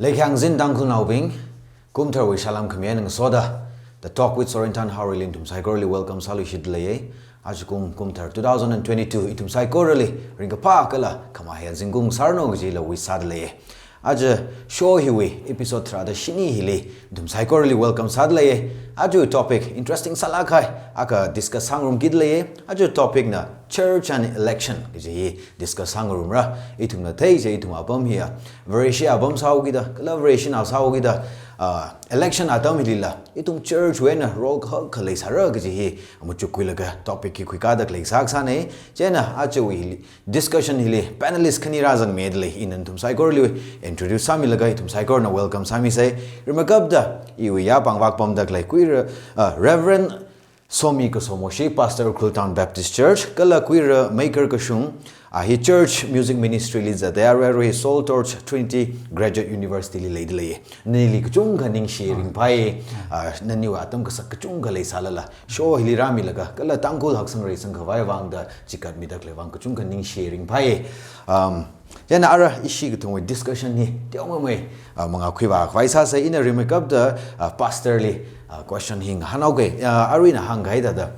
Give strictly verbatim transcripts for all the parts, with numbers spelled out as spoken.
Leikhyāngzin Tangkhulnaobing, kumtharwui salām khami eina ngasoda The Talk with Sorentan Haorili nathum saikorali welcome sāluishitda leiya. Ajakum kumthar two thousand and twenty-two ithum saikorali ringkaphā kala khamahai zingkum sāranu kajila wish sāda leiya. Aja show hiwui episode tharāda shini hili nathum saikorali welcome sāda leiya. Aja topic interesting sālāk kahai akha discuss sāngarumkida leiya. Aja topic na church and election kaji hi discuss sāngarumra. Ithumna theiya, ithum apam hiya Vareshi apam sāhaokida, kala Vareshinao sāhaokida, ah, election atam hilila ithum church wui eina role kahak khalei sāra kaji hi machukkhuilaga topic hi khuikāda khalei sākasāna. Chieina ajawui hili, discussion hili panelist khani rāzangmida lei. Ina nathum saikorali introduce sāmilaga ithum saikorana welcome sāmisa. Rimeikapta iwui yāpāng vākapamda khalei Kuira, ah, Reverend Somi Kasomoshi, Pastor Ukhrul Town Baptist Church, kala Kuira Meikar Kashung, ah, hi Church Music Ministry li zatda, arui arui Soul Torch Trinity Graduate University li leida lei. Nali kachungkha ningshi ringphai, ah, naniwui atam kasak kachungkha leisālala show hili rāmilaga, kala Tangkhul haksang reisang khavai vangda chikatmida khalei vang kachungkha ningshi ringphai. Um, chieina ara ishi kathumwui discussion hi teomeimei, ah, mangā khuivā khavai sāsa. Ina rimeikapta, ah, pastor li, ah, question hi ngahānhaoga. Ah, arui ina hāngkahai thāda,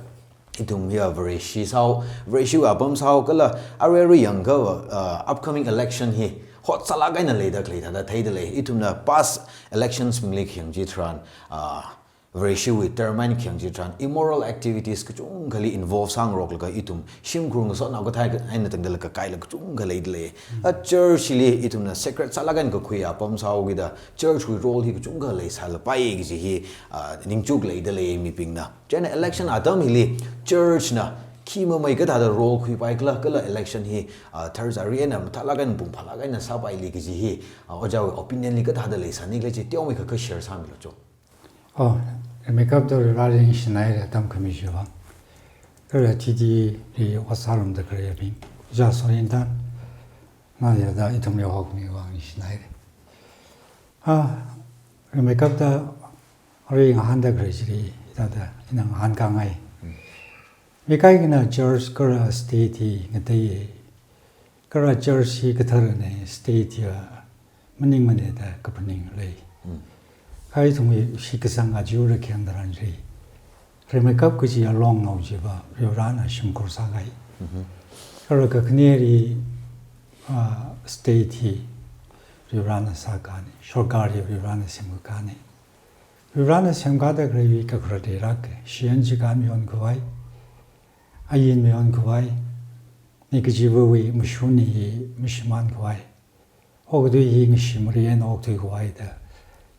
ithum hiya Vareshi sāhao, Vareshiwui apam sāhao, kala arui arui yangakha, ah, upcoming election hi hot sālāk eina leida khalei thāda theida lei. Ithumna past elections bingli khayang chitharan, ah, Vareshiwui term eina khayang chitharan immoral activities kachungkhali involve sāngaroklaga ithum shimkhur ngasotnao kathā eina tangdala kakailaga kachungkha leida lei. A church li ithumna sacred sālāk eina kakhui apam sāhaokida church wui role hi kachungkha leisālapai kaji hi, ah, ningchuk leida lei mibingna. Chieina election atam hili church na khi mamei kathāda role khuipai khala, kala election hi, ah, tharzari eina mathālāk eina pungphālāk eina sāpaili kaji hi, ah, ojāwui opinion li kathāda leisāni khala chi teomeikha kha share sāmilu cho. Oh, rimeikapta Vareli ningshinaira atam khami chiwui vang. Kala T D li ot sārumda khaleibing, ojā Sorentan, nali da ithum leihao khamiwui vang ningshinaira. Ah, rimeikapta arui ngahānda khalei chili thāda ina ngahānkāngai. Mi kaikhana church kala state hi ngateiya. Kala church hi katharana, state hiya maningmana da kaphaning lei. Mm. Kha ithumwui shitkasang aja ura khayang tharan chi, rimeikap kaji alongnao chiva Varivarana shimkhur sākahai. Mhm. Kala kakhaneli, ah, state hi Varivarana sākahana, sorkar hi Varivarana semkahana. Varivarana semkāda khalei hi kakhalat leilāka, shiyan chikān mayonkhavai, ain mayonkhavai, mi kachivawui mashun hi mashimānkhavai, okathui hi ngashimri eina okthuikhavai da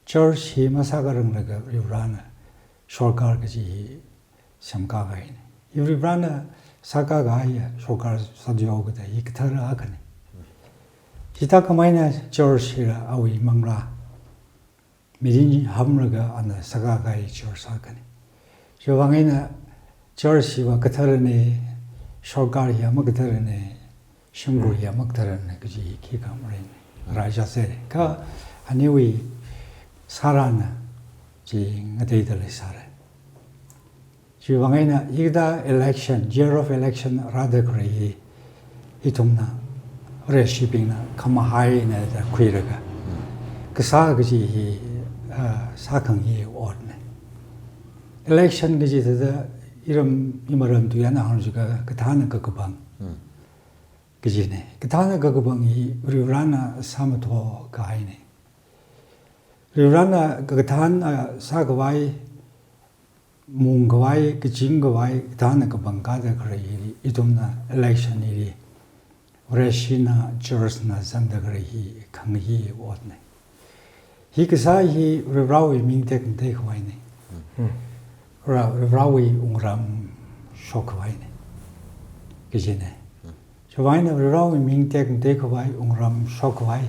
church hi masākharanglaga Varivarana sorkar kaji hi semkākahaina. Varivarana sākākahaiya sorkar sāthuihaokida hi kathara akhana. Chithākhamei eina church hila awui manglā mirin hamlaga ana sākākahai church akhana. Chiwui vang eina church hiva katharana, sorkar hiya makatharana, shimkhur hiya makatharana kaji khikha maleimana. Rāchāsa. Kha aniwui sārana chi ngateida leisāra. Chiwui vang eina hikathā election, year of election rāda khalei hi, ithumna, Vareshibingna khamahai eina da khuilaga, kasā kaji hi, ah, sākhangai otna. Election kaji thāda iram, imaram tui eina hāngchiakha kathāna kakapang. Mm. Kajina. Kathāna kakapang hi Varivarana sāmathokahaina. Varivarana kakathāna sākhavai, mungkhavai, kachingkhavai, kathāna kapangkāda khalei hili, ithumna election hili, Vareshina, church na zangda khalei hi khangai otna. Hi kasā hi Varivarawui ming tekmateikhavai na. Hmm. Ra, Varivarawui wungram shokkhavai na. Kajina. Chiwui vang eina Varivarawui ming tekmateikhavai, wungram shokkhavai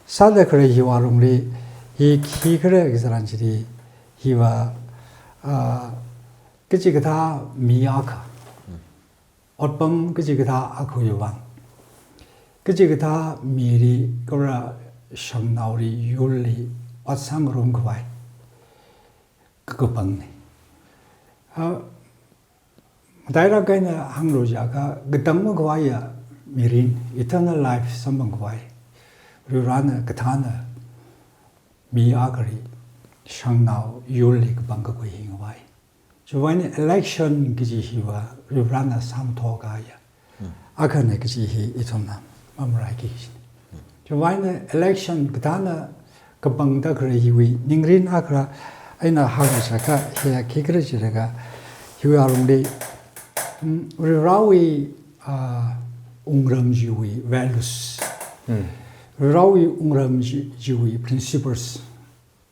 sāda khalei hiwui alungli, hi khikhala kaji tharan chili, hiva, ah, kachikathā mi akha, otpam kachikathā akhawui vang, kachikathā mili kala shangnaoli yurli ot sāngarumkhavai kakapangna. Ah, matailāk eina hānglu jiakha, katang makhavaiya mirin, eternal life samphangkhavai Varivarana kathāna mi akhali shangnao yurli kapangkakhui hi ngavai. Chiwuivang eina election kaji hiva Varivarana sāmathokahaiya akhana kaji hi ithumna mamalaiki kajina. Chiwuivang eina election kathāna kapangda khalei hiwui ningrin akha eina hāngkashakha hi khikhala jilaga, hiwui alungli, mm, Varivarawui, ah, wungram chiwui values, Varivarawui wungram chi, chiwui principles,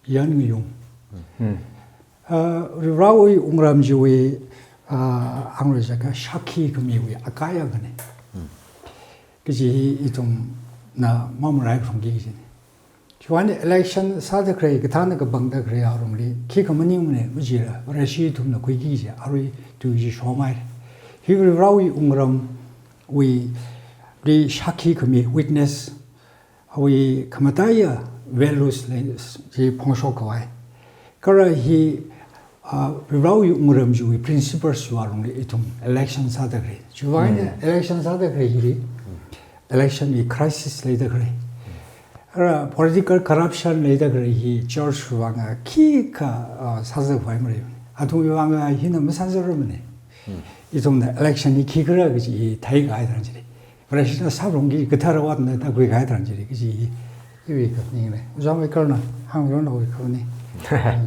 yan ngayung. Ah, Varivarawui wungram chiwui, ah, hānglu jilaga shākhi khamiwui akai akhana kaji hi ithumna mamalaiphalungki kajina. Chiwuivang election sāda khalei, kathāna kapangda khalei alungli khikha maningmana majila, Vareshi ithumna khuiki kaji arui tui chi shomai. Hi Varivarawui wungramwuili shākhi khami, witness, awui khamataiya values lei chi phongshok khavai. Kala hi, ah, Varivarawui wungram chiwui principles chiwui alungli ithum election sāda khalei. Chiwuivang eina election sāda khalei hili, election wui crisis leida khalei. Kala political corruption leida khalei hi church wui vang khikha, ah, sāzākhavai maleimana. Athumwui vang hina masāzārarmana. Ithumna election hi khikhala kaji hi theikahai tharan chili, Vareshina sāphalungki, kathara otna tākhuikahai tharan chili kaji hi iwui kaphaninga lei. Ojā Michaelna hāngmilu nawui kaphaning.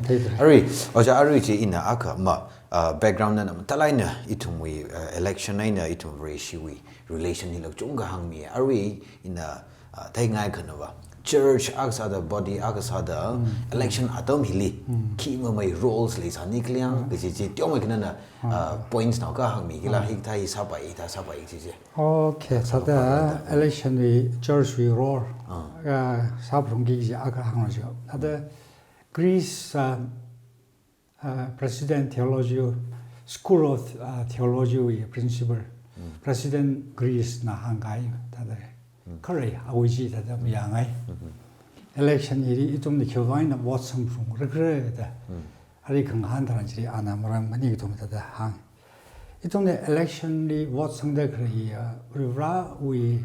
Theida lei. Arui, ojā arui chi ina akha ma, ah, background na mathālāk eina ithumwui, ah, election eina ithum Vareshiwui relation hila kachungkha hāngmi. Arui ina, ah, theingai khanava, church akha sāda, body akha sāda, election atam hili khi mamei roles leisāni khala yang kaji chi teomeikha nana, ah, points naokha hāngmikila, hikathā hi sāpai, hithā sāpai kaji chi. Okay, sāda election wui church wui role, ah, sāphalungki kaji akha hānglu jiakha. Thāda Greece, ah, ah, President Theology, School of, ah, Theology wui principal, President Greece na hāngkahai thāda, khalei awui chi thāda mayāngai. Election hili ithumna khiwuivang eina vote sangphalungra khala da, ari khangahān tharan chili ana maram maningthum thāda hāng. Ithumna election li vote sangda khalei hi, ah, Varivarawui,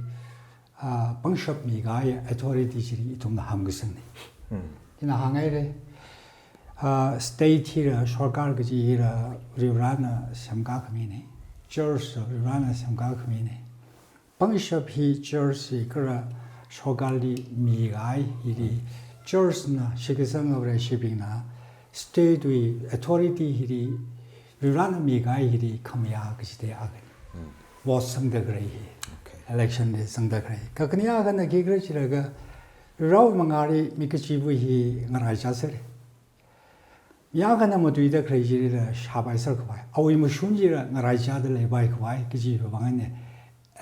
ah, pangshap mikahai authority chili ithumna hamkasangna. Ina hānghaira, ah, state hila, sarkar kaji hila Varivarana semkakhamina. Church Varivarana semkakhamina. Pangshap hi church li kala sarkarli mikahai hili, church na shitkasanga Vareshibingna state wui authority hili, Varivarana mikahai hili khamayā kachida akhana. Vote sangda khalei hi. Okay. Election li sangda khalei. Kakhane akhana khikhala jilaga, Varivarawui mangāli mi kachiva̱ hi ngaraichā sāra. Mi akhana matuida khalei chilila shāpaiser khavai, awui mashun chila ngaraichāda leipai khavai kajiwui vang eina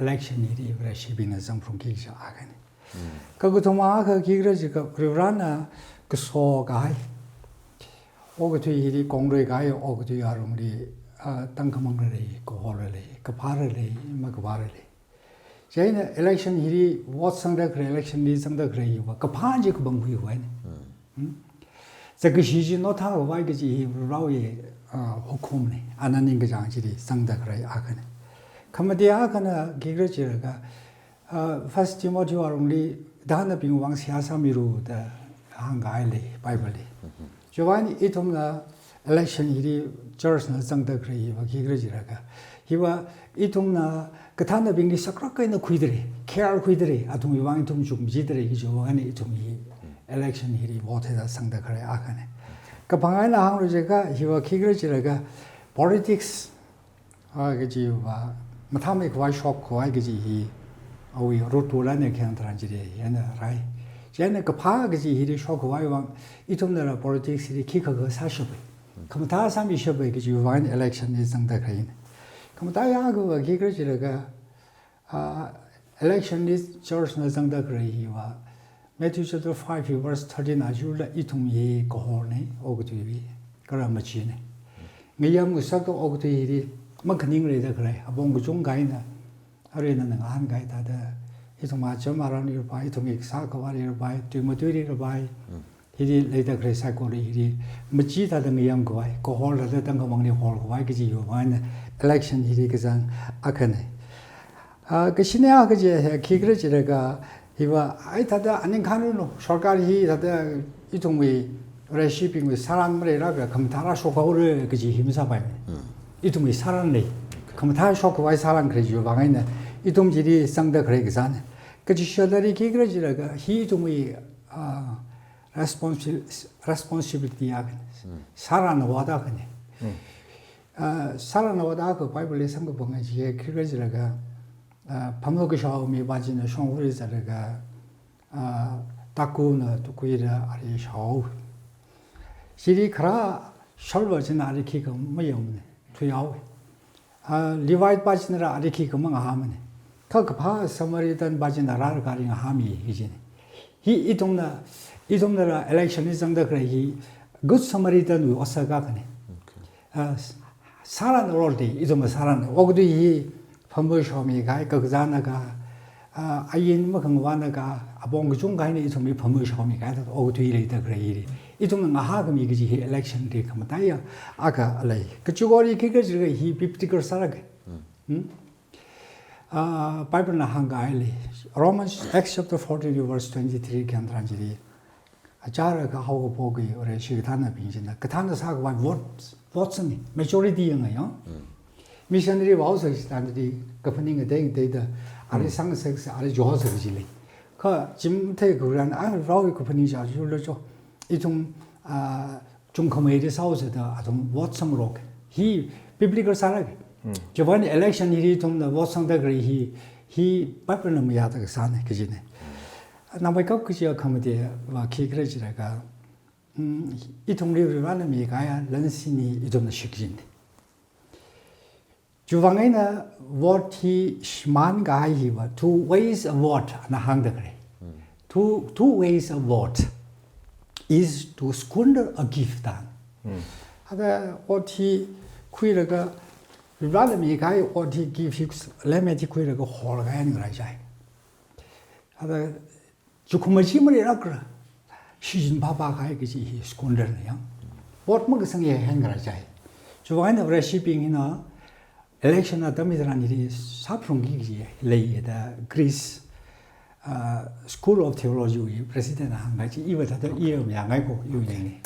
election hili Vareshibingna zangphalungki kaji akhana. Kakathuma akha khikhala jiakha Varivarana kasokahai okathui hili, kongluikahai okathui alungli, ah, tangkhamangla lei, kaholla lei, kaphāla lei, makaphāla lei. Chieina election hili vote sangda khalei, election li sangda khalei hiva kaphā chi kapangkhui khavai na. Hmm? Zakkashi chi nothā khavai kaji hi Varivarawui, ah, hukumna. Ana ningkachāng chili sangda khalei akhana. Khamate akhana khikhala jilaga, ah, First Timothy alungli, dānabingwui vang seihā sāmilu da hāngkahai lei Bible li. Chiwuivang ithumna election hili church na zangda khalei hiva khikhala jilaga, hiva ithumna kathānabingli saklāk eina khuida lei, care khuida lei, athumwui vang ithum chukmajida lei kajiwui vang eina ithum hi election hili vote da zangda khalei akhana. Kaphang eina hānglu jiakha, hiva khikhala jilaga, politics, ah, kajiva mathāmei khavai, shok khavai kaji hi awui root wui eina khayang tharan chili yana rai. Chieina kaphā kaji hili shok khavai vang, ithumnala politics hili khikha kha sāshapa, khamathā sāmishapa kajiwui vang election li zangda khaleina. Khamataiya akhava khikhala jilaga, ah, election li church na zangda khalei hiva Matthew chapter five verse thirteen ajurda ithum hi kahorna, okathuiwui, kala machina. Ngayam ngasakta okathui hili makhaning leida khalei, apong kachungkha eina, arui nana ngahānkahai thāda, ithum acham aran lei rapai, ithumwui kasā khavā lei rapai, tui matui lei rapai, hili leida khalei saikora hili machi thāda ngayam khavai, kahor thāda tangkhamangli hor khavai kajiwui vang eina election hili kazang akhana. Ah, kashine akha chi hi khikhala jilaga, hiva, ai thāda aning khanranu, sarkar hi thāda ithumwui Vareshibingwui sāran maleilākla khamathā rāshok haora kaji hi masāpai. Ithumwui sāran lei. Khamathā shokkhavai sāran khalei chiwui vang eina ithum chili zangda khalei kasāna. Kachi shāda ri khikhala jilaga hi ithumwui, ah, responsi-, responsibility akhana. Sāran ot akhana. Ah, sāran ot akha Bible li samkaphang chi khikhala jilaga, ah, phamkashao mipā china shongfali zatlaga, ah, takuna tukuida ali shao. Chili khara sharva china ali khikha mayangmana, thuihaowa. Ah, Levite pā china rā ali khikha mangahāmana. Kha kaphā Samaritan pā china rālaga ali ngahāmi hi china. Hi ithumna, ithumna rā election li zangda khalei hi Good Samaritan wui otsak akhana. Ah, s-, sāran role di, ithumna sāran. Okathui hi phamkashao mikahai, kakazā naka, ah, ain makhangavā naka, apong kachungkha eina ithumli phamkashao mikahai, okathui leida khalei hili. Ithumna ngahākhami kaji hi election li khamataiya akha lei. Kachikori khikhala jilaga hi biblical sālāka. Hmm? Ah, Bible na hāngkahai lei. Romans, Acts chapter fourteen verse twenty-three khangaran chili. Achara kahaokaphok hi Vareshi kathānabing china, kathāna sākhavai vote, vote sāmi, majority yangaya. Missionary vao sāsi tandi kaphaning ngatei ngateida, ali sangsak sa, ali josak jilei. Kha chimthei kuran, ah, rao hi kaphaning sāshulo cho. Ithum, ah, chungkhameida sāhaosa da athum vote sangrok. Hi biblical sālāka. Chiwui vang election hili ithumna vote sangda khalei hi, hi Bible na mayāda kasāna kajina. Namai kap kaji akhamate va khikhala jilaga, mm, ithumli Varena mikahai lansin hi ithumna shikjin. Chiwui vang eina vote hi shimānkahai hiva two ways of vote na hāngda khalei. Two, two ways of vote is to squander a gift da. Hada ot hi khuilaga, Varena mikahai ot hi gift hi lemmet hi khuilaga holkahai ngaraichai. Hada chukhuma chi maleilākla shichin phāphākahai kaji hi squander na yang. Vote makasang hi hāngngaraichai. Chiwui vang eina Vareshibing hina election atam hitharan hili sāphalungki kaji leida Greece, ah, School of Theology wui president na hāngkahai chi iva thāda i mayāngai ko, i mayāngai.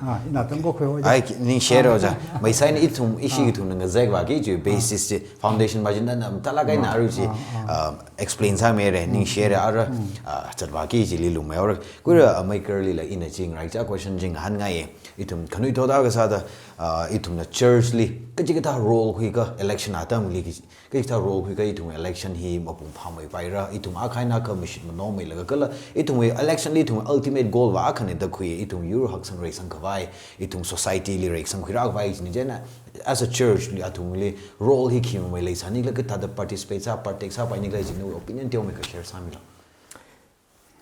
Ah, ina tangko khuihaowa. Ai, ki-, ningshi haira ojā. Maisai eina ithum, ishi ithumna ngazekvāki chi basis chi, foundation pā chi nana mathālāk eina aru chi, ah, explain sāmira, ningshi haira ara, ah, zatvāki chili lungmeihaora. Khuira, ah, Michael lila ina chi ngaraichā question chi ngahānngai. Ithum khanuithot akha sāda, ah, ithumna church li kachikathā role khuikha election atamli ki, kachikathā role khuikha ithum election hi mapung phāmeipaira, ithum akha eina akha mashit manao meilaga kala, ithum election li ithum ultimate goal va akhana da khui, ithum yur haksang reisangkhavai, ithum society li reisangkhuirākhavai china chieina, as a church li athumli role hi khi mamei leisānikhala kathāda participate sā, partake sāpaini khala china opinion teomeikha share sāmilo.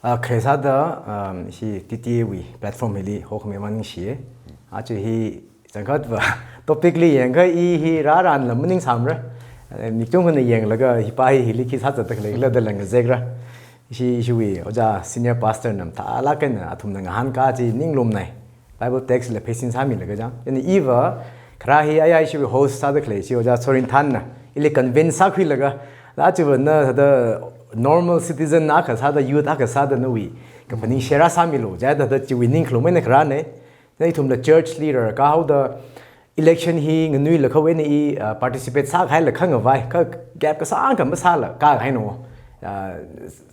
Ah, khare sāda, um, hi T T A wui platform hili hokhami mang ningshi. Aja hi zangkhat va topic li yangkha i hi rāranla maningsāmara. Eh, mi kachungkhana yanglaga hi pā hi hili khi sāzatda khaleila da ngazekra. Hi, hiwui ojā senior pastor na mathālāk eina athumna ngahānkā chi ninglumnai. Bible text la pheisin sāmilaga chang. Chieina iva, khara hi ayai shiwui host sāda khalei chi ojā Sorin Thanna ili convince sākhuilaga, la chiwui vangna thāda normal citizen akha sāda, youth akha sāda nawui kaphaning share sāmilo, chithāda chiwui ningkhalum eina kharāna. Na ithumla church li rarkāhaoda election hi nganuilakha eina i, ah, participate sākahaila khangavai, kha gap kasāngkha masāla kākahaina. Ah,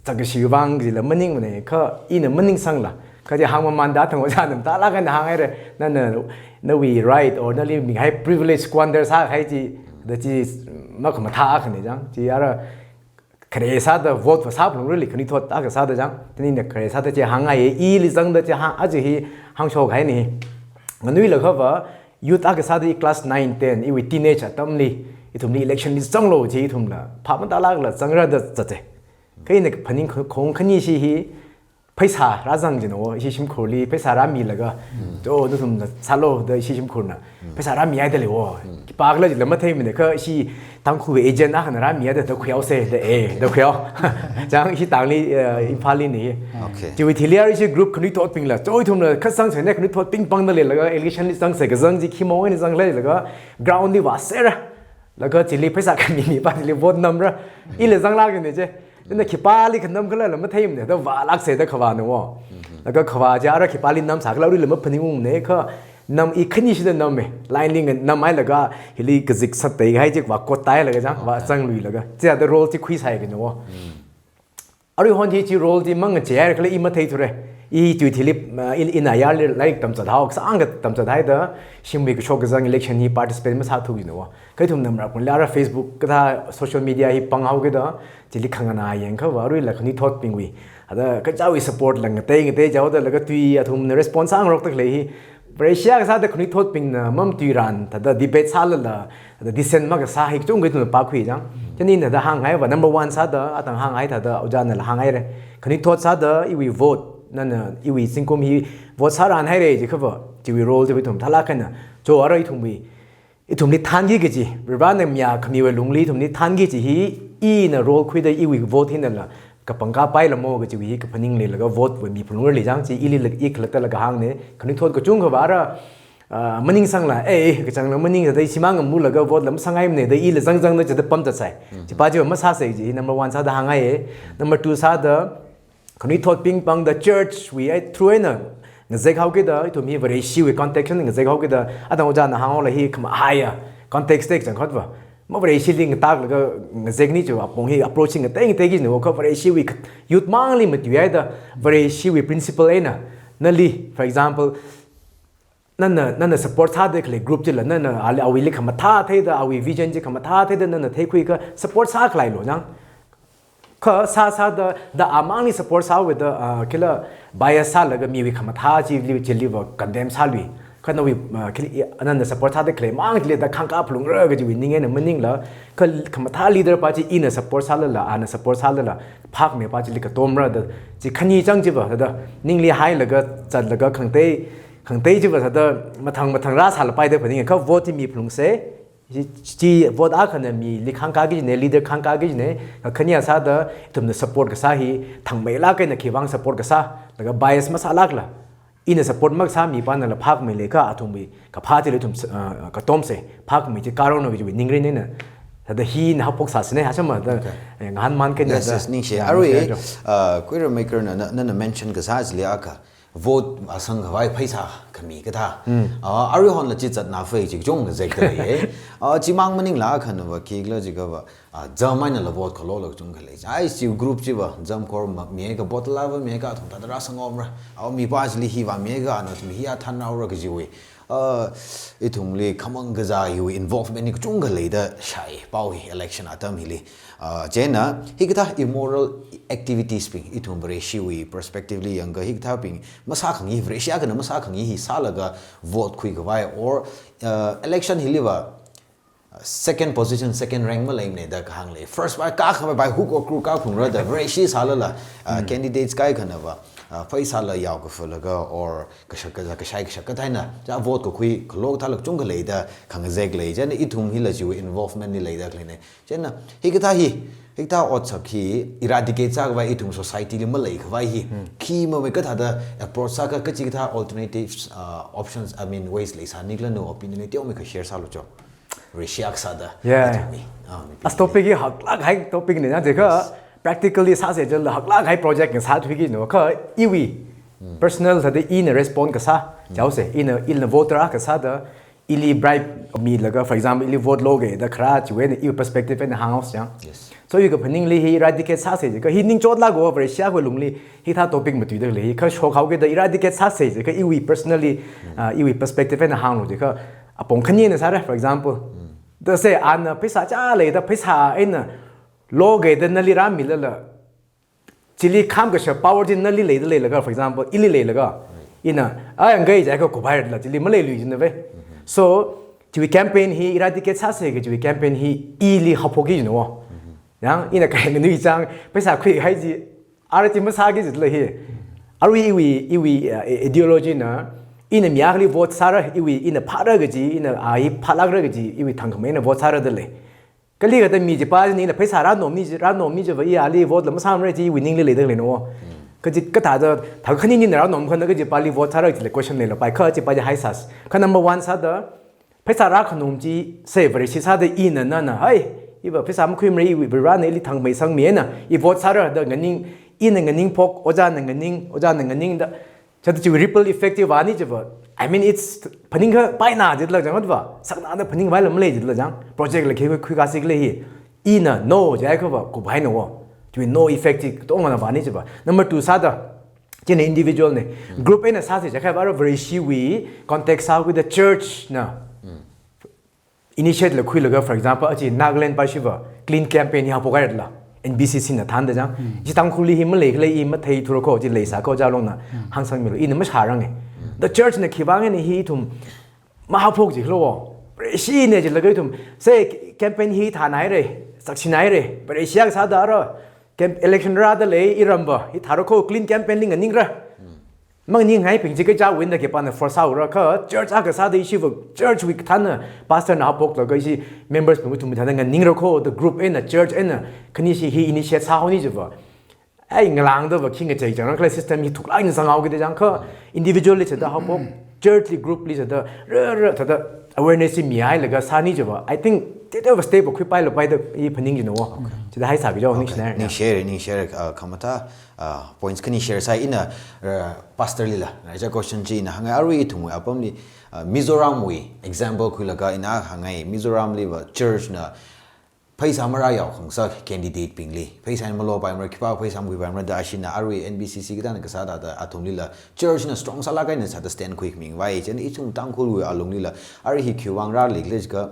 zakkashi vang jila maningmana, kha ina maningsangla. Kha chi hāngmamānda thang ojāna mathālāk eina hānghaira, nana, nawui right or nali mikahai privilege squander sākahai chi, da chi makhamathā akhana chang. Chi ara khare sāda vote va sāphalungrali khanuithot akha sāda chang. Chieina khare sāda chi hāngngai, ili zangda chi hāng, aja hi hāngshokahaina. Nganuilakha va youth akha sāda i class nine, ten, iwui teenage atamli, ithumli election li zanglo chi ithumla phap matālākla zangrada zatta. Kha ina phaning kho-, khong khani chi hi, pheisā rāzang jina, ishi shimkhurli pheisā rāmilaga, to, nathumna sālo da ishi shimkhurna pheisā rāmihaida leiwo. Khipākhala jila matheimana, kha ishi Tangkhul agent akhana rāmihaida da khuihaosa da, eh, da khuihao. Chang ishi tangli, eh, Imphalli ni. Okay. Chiwui thili ara ishi group khanuithotbingla, to, ithumla khatsang sāna khanuithotbing pangda leilaga, election li zangsa kazang chi khi maong eina zanglaga, ground li vāsera. Laga chili pheisā khami mipā chili vote namra. Ila zanglākna che. Chieina khipāli khanam khala la matheimana, da vālāksa da khavāna wo. Laga khavā chi ara khipāli namsā khala aruila maphaningungne kha, nam i khani shida namme. Line li ngamhailaga, hili kazek sāthaihai chi vākot thailaga chang, vāzangluilaga. Chithāda role chi khuisai kajina wo. Aruihon hi chi role chi mangacheihai khala i matheithura. I tui thili, uh, in, ina yarli lairik tamzat hao, kasāngkha tamzathaida, shimwui kashok kazang election hi participate masāthu kajina wo. Kha ithumna marākhaungli ara Facebook kathā social media hi pānghaokida, chili khangana yangkhava aruila khanuithotbingwui. Thāda kachichāwui support la ngatei ngatei jaoda laga tui athumna response sāngarokda khalei hi. Vareshi akha sāda khanuithotbingna mamatuiran, thāda debate sālala, thāda dissent makasā hi kachungkha ithumna pākhui chang. Chieina ina thāda hānghaiva, number one sāda, atang hānghai thāda, ojānala hānghaira. Khanuithot sāda, iwui vote, nana, iwui zingkum hi vote sāranhaira jikhava, chiwui role chiva ithum thālāk eina. Cho ara ithumwui, ithumli thānki kaji, Varivarana mayākhamiwui lungli ithumli thānki kaji hi, ina role khuida iwui vote hinala, kapangkā pailamo kajiwui hi kaphaning leilaga vote wui miphalungra lei chang, chi ili la, i khalattala kahāngna, khanuithot kachungkhava ara, ah, maningsangla, eh, kachangla maningsāda ishimang ngamulaga vote la masānghaimana da ila zangzangda chithāda pamzatsai. Chipa chiva masāsa kaji hi number one sāda hānghai. Number two sāda, khanuithotbing pāngda church wui ai through eina ngazek haokida, ithum hi Vareshiwui context eina ngazek haokida, atang ojāna hānghaola hi khamahaiya context da kachangkhava. Ma Vareshili ngatāklaga ngazekna chiva apong hi approach hi ngatei ngatei kajina wo kha Vareshiwui kha-, youth mangli matuihaida, Vareshiwui principle eina, nali, for example, nana, nana support sāda khalei group chila, nana ali awuili khamathā theida, awui vision chi khamathā theida, nana theikhuiakha support sākhalei lo chang. Kha sāsāda, da amangli support sāhaoda, ah, kila bias sālaga miwui khamathā chili, chiliva condemn sālui. Kha nawui, ah, kila, i, nana support sāda khalei mang chili da khangkā phalungra kajiwui ning eina maningla, kha khamathā leader pa chi ina support sālala, ana support sālala, phākhamei pa chili katomra da, chi khani chang chiva, da, ningli hailaga, zatlaga, khangatei, khangatei chiva sāda, mathang mathang rāsālapai da phaninga, kha vote hi miphalungsa, chi, chi vote akhana mili khangkā kajina, leader khangkā kajina, kha khani sāda, ithumna support kasā hi, thangmeilāk eina khivang support kasā, laga bias masālākla, ina support makasā mipanala phākhamei leiakha athumwui, kaphā chili ithum, uh, katomsa, phākhamei chi kāranu kajiwui ningrin eina, thāda hina haophok sāsina, hāsāma da, Okay. eh, ngahānman kha Yes, da, yes, ningshi. ya, Arui, ningshi jo. uh, Kuiram Maker na, na, nana mention kasā chili akha, vote asangkhavai pheisā khami kathā. Ah, aruihonla chi zatna phei chi kachungkha zakdalei. Ah, chimang maningla khanava khikhala jiakhava, ah, zam einala vote khalola kachungkha lei. Ai, chi group chiva, zam khor ma, miakha bottle la va, miakha athum thāda rāsangomra. Au, mipa chili hiva, miakha ana athum hi athānhaora kajiwui. Ah, ithumli khamang kazā hiwui involvement hi kachungkha leida shāi, pao hi election atam hili. Ah, chieina, hikathā immoral activities bing, ithum Vareshiwui perspective li yangakha hikathābing, masākhangai, Vareshi akhana masākhangai hi sālaga vote khuikhavai, or, ah, election hiliva, second position, second rank maleimana da kahāng lei. First by ka kha by hook or crook kaphalungra da Vareshi sālala, uh, candidates kaikhanava, uh, pheisāla yaokafalaga or kashak kaza kashai kashak kathā eina, cha vote kakhui khalo kathāla kachungkha leida khangazek lei. Chieina ithum hila chiwui involvement li leida khaleina. Chieina hikathā hi, hikathā otsak hi eradicate sākhavai ithum society li maleikhavai hi, khi mamei kathāda approach sākha, kachikathā alternatives, uh, options, I mean, ways leisāni khala nawui opinion li teomeikha share sālu cho. Vareshi akha sāda. Yeah. Ithumwui. Ah, mi As topic hi haklākhai topic na, jiakha Yes. practically sāsa jila haklākhai project ngasāthuiki no. Kha iwui personal sāda ina respond kasā, jaose, ina, ina voter akha sāda, ili bribe milaga, for example, ili vote loga da kharā chiwui eina iwui perspective eina hānghaosa chang. Yes. So, iwui kaphaningli hi eradicate sāsa jiakha, hi ningchot laga Vareshi akhawui lungli, hikathā topic matuida lei, hi kha shokhaoga da eradicate sāsa jiakha, iwui personally, ah, iwui perspective eina hānglu jiakha, apong khani eina sāra, for example. Da se, ana pheisā chālei da pheisā eina loga da nali rāmilala, chili kham kasha power chi nali leida leilaga, for example, ili leilaga, ina, ai, angai jiakha kubai la, chili maleilui jina ve. So, chiwui campaign hi eradicate sāsa kajiwui campaign hi ili haophoki jina wo. Yang, ina kainganui chang, pheisā khuihai chi, ara chi masāki jila hi. Arui iwui, iwui, uh, ideology na, ina mi akhali vote sāra, iwui, ina phāra kaji, ina ai phālākra kaji, iwui thangkhamei eina vote sāra da lei. Kali kathā mi chipa china pheisā rānomni chi, rānomni chiva i ali vote la masāmara chi iwui ningli leida lei no. Kaji kathāda, thākha khani nina rānomkhana kachipali vote sāra chili question leilapai, kha chipa chi haisas. Kha number one sāda, pheisā rākhanom chi, se Vareshi sāda ina nana, hai, Iva pheisā makhuimara, iwui Varena ili thangmeisangmi eina, i vote sāra da nganing, ina nganingphok, ojāna nganing, ojāna nganing da. Chithāda chiwui ripple effect hi vāni chiva. I mean, it's phaningkapaina jitla jang va. Sakna da phaningpaila malei jitla jang. Project la khi khuikāsi khalei hi. Ina no jiakha va, kuphaina wo. Chiwui no effect hi katongana vāni chiva. Number two sāda. China individual ne. Group eina sāsi jiakha va, ara Vareshiwui context sākhuida church na initiate la khuilaga, for example, achi Nagaland pa shiva clean campaign hi haophok haira la, N B C C na thānda jang. Chi Tangkhulli hi malei khalei i matheithura kho, chi leisā kho, jalongna hāngsangmilu, ina mashārange. The church na khivang eina hi ithum mahaophok jikhala wo. Vareshina jilaga ithum, se campaign hi thānhaira, sakshinhaira, Vareshi akha sāda ara, camp election rāda lei iram va, hi thāra kho clean campaign li nganingra. Manganingngaibing chi kaja win da khipāna force sāura kha, church akha sāda ishiva, church wui kathāna pastor na haophoklaga ishi members bing ithum thāda nganingra kho, the group eina, church eina, khanishi hi initiate sāhaoni chiva. Ai ngalāngda va khi ngachei chang, khalei system hi thuklāk eina sanghaokida jang kha, individual li chithāda haophok, church li, group li chithāda, ra, ra, thāda awareness hi mihailaga sāni chiva. I think, tete va step khuipaila paida i phaning jina wo. Chithāda haisāki jo, ningshina. Ningshire, ningshire, uh, khamathā, uh, points khani share sāi ina, uh, pastor lila. Raicha question chi ina hāngngai, arui ithumwui apamli, uh, Mizoramwui example khuilaga ina hāngngai, Mizoramli va church na pheisā marāyao khangasak candidate bingli. Pheisā eina malopaimara, khipā pheisā makhuipaimara da ashina arui N B C C kathāna kasā thāda athumlila church na strong sālāk eina sāda stand khuikhami ngai. Chieina ithum Tangkhulwui alunglila, arui hi khiwui vang rāli khala jiakha,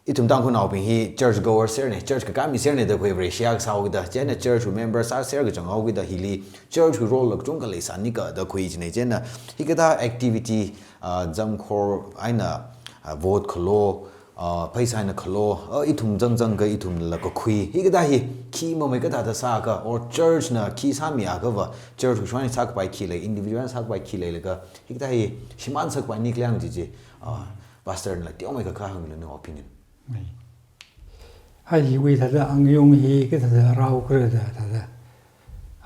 ithum Tangkhulnaobing hi church goer serne, church kakāmi serne da khui Vareshi akha sāhaokida. Chieina church wui member sāser kachang haokida hili church wui role la kachungkha leisānika da khui jine. Chieina hikathā activity, ah, zamkhor eina, ah, vote khalo, ah, pheisā eina khalo, ah, ithum zangzang ka ithumla kakhui. Hikathā hi khi mamei kathāda sāka, or church na khi sāmiakha va, church wui shong sākapai khi lei, individual sākapai khi leilaga, hikathā hi shimān sākapai nikli yang jiji, ah, pastor nala teomeikha kahānglu, no opinion. Mai. Hai hiwui thāda angayung hi kathāda rao kharā da thāda,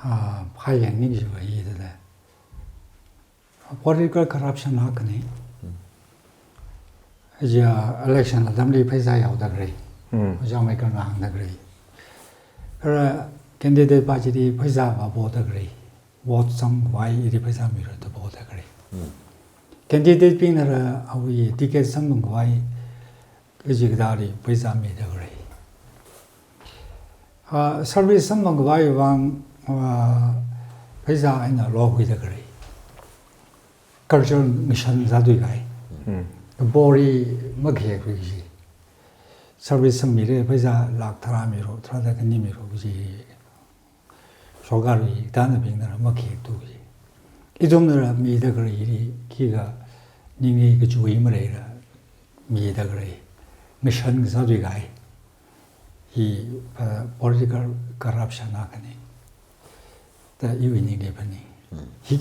ah, phāyang ningshiva hi thāda. Political corruption akhane. Aja election atamli pheisā yaoda khalei. Ojāmeikarna hāngda khalei. Kha candidate pa chili pheisā va poda khalei. Vote sangvai ili pheisā mira da poda khalei. Candidate bingna ra awui ticket samphangkhavai kachikathāli pheisā mida khalei. Ah, service samphangkhavai vang, ah, pheisā eina lokhuida khalei. Culture ngashan zatui kahai. Bori makhe khui chi. Service sangmire pheisā lakh tharā miro, tharāda khani miro chi. Sorkarwui tana bingna ra makhik tu ji. Ithumna ra mida khalei hili khikha ningli kachui maleila mida khalei. Ngashan ngasā tui kahai. Hi, uh, political corruption akhane. Da iwui ningli phaning. Hi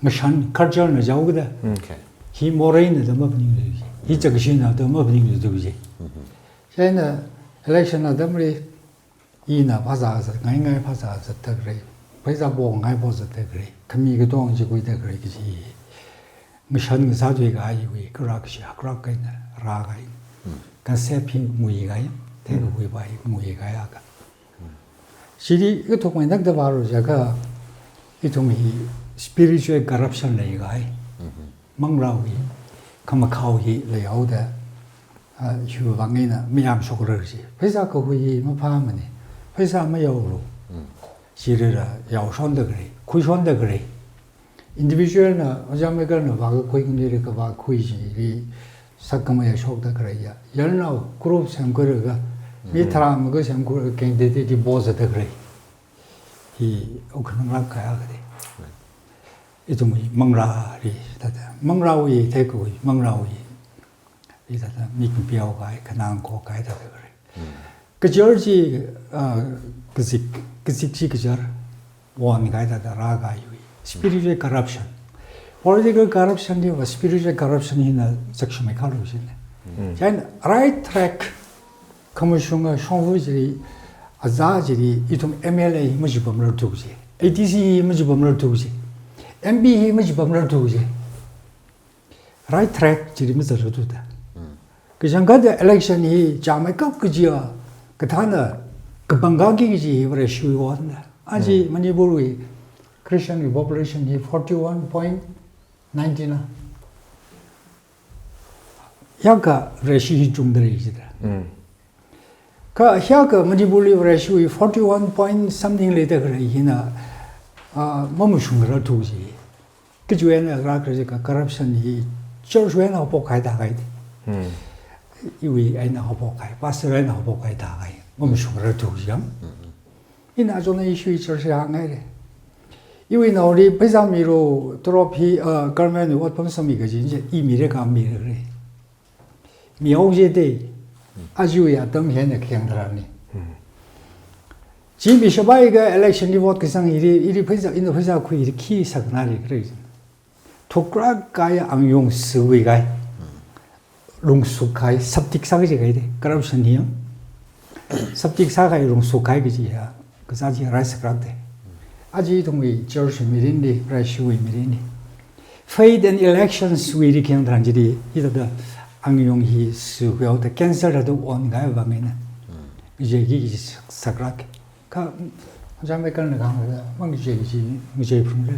ngashan culture na jaokida. Okay. Hi moreina da maphaninglu ji. Hi chakshina da maphaninglu tu ji. Chieina election atamli ina phasā zatngaingai phasā zatda khalei, pheisā pongai po zatda khalei, khami katong chi khuida khalei kaji. Ngashan ngasā tui kahaiwui, kharak shi, kharak kaina, rākahai. Concept hi nguikahai, thei kakhui pa hi nguikahai akha. Chili kathukmeida vālu jiakha, ithum hi spiritual corruption leikahai. Manglāwui, khamakhao hi leihaoda, ah, hiwui vang eina mayamshokra ji. Pheisā kakhui hi maphāmane. Pheisā mayaolu. Chili ra yaoshonda khalei, khuishonda khalei. Individual na, ojāmeikarna vākakhui khanili kavā khui chili sakkamayā shokda khalei ya. Yarnao group semkhuilaga, mi tharā makha semkhuilaga candidate li poda khalei. Hi ukhanang lakkahai akhane. Ithumwui manglāli thāda. Manglāwui theikhui, manglāwui. Hithāda mik mapiao kahai, khanang khokhai thāda khalei. Kachar chi, ah, kazik, kazik chi kachar. Wan kahai thāda rākahaiwui. Spiritual corruption. Political corruption li va spiritual corruption hina chakshimei khalu jine. Chieina right track khamashunga shongfa chili, azā chili, ithum M L A hi machipamrar tu ji. A D C hi machipamrar tu ji. M P hi machipamrar tu ji. Right track chili mazatlu tu da. Kachangkhatta election hi chāmeikap kajiya, Kathāna kapangkaki kaji hi Vareshiwui otna. Aja Manipurwui Christianwui population hi forty-one point nineteen na. Hiyākha Vareshi hi chungda lei jida. Kha hiyākha Manipurli Vareshiwui forty-one point something leida khalei hina, ah, mamashung khararthu ji. Kachiwui eina rākhala jiakha corruption hi church wui eina haophok kahai tākahai. Iwui eina haophok kahai, pastor eina haophok kahai tākahai. Mamashung khararthu ji yang. Ina achona issue hi church li hāngngaile. Iwui naoli pheisā milo, torop hi, ah, government wui ot pamsangmi kaji chi, i mira ka mira le. Mihaowa jida, ajawui atam hi eina khayang tharanli. Chi mishapai akha election li vote kasang hili, ili pheisā, ina pheisā khuili khi sākhanāli khalei. Thuklāk kahai, angayung suiwui kahai. Lungsuk kahai, saptik sā kaji kahai de, corruption hi yang. Saptik sākahai, lungsuk kahai kaji ya, kazā chi rai saklāk de. Aja ithumwui church mirinli, Vareshiwui mirinli. Faith and elections wuili khayang tharan chili, hithāda angayung hi sukhui haoda cancel thāda onkahai vang eina. Ngachei ki kaji saklāk. Kha, Ojā Michael na kahāngda, mangachei chi, ngachei phung le.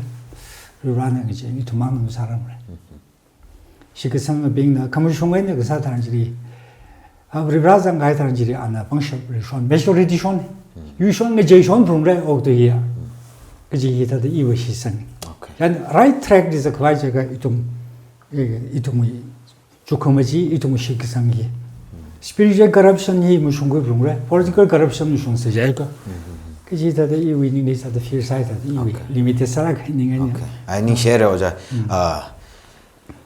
Varena ngachei, ithum mang nung sāram le. Shitkasangabingna, khamashung eina kasā tharan chili. Ah, Varivara zangkahai tharan chili, ana pangshap lei shon, majority shon. Yuishon ngachei shon phung le, okathui ya. Kaji hithāda iva shitsang. Okay. Yan right track li zatkhavai jiakha ithum, eh, ithumwui chukhama chi, ithum shitkasang hi. Spiritual corruption hi mashungkhui phung le, political corruption mashungsa jiakha. Kaji thāda iwui ningli sāda fear sāi thāda iwui Okay. limited sālāk ning eina. Okay. Ai ningshi haira Ojā. Ah,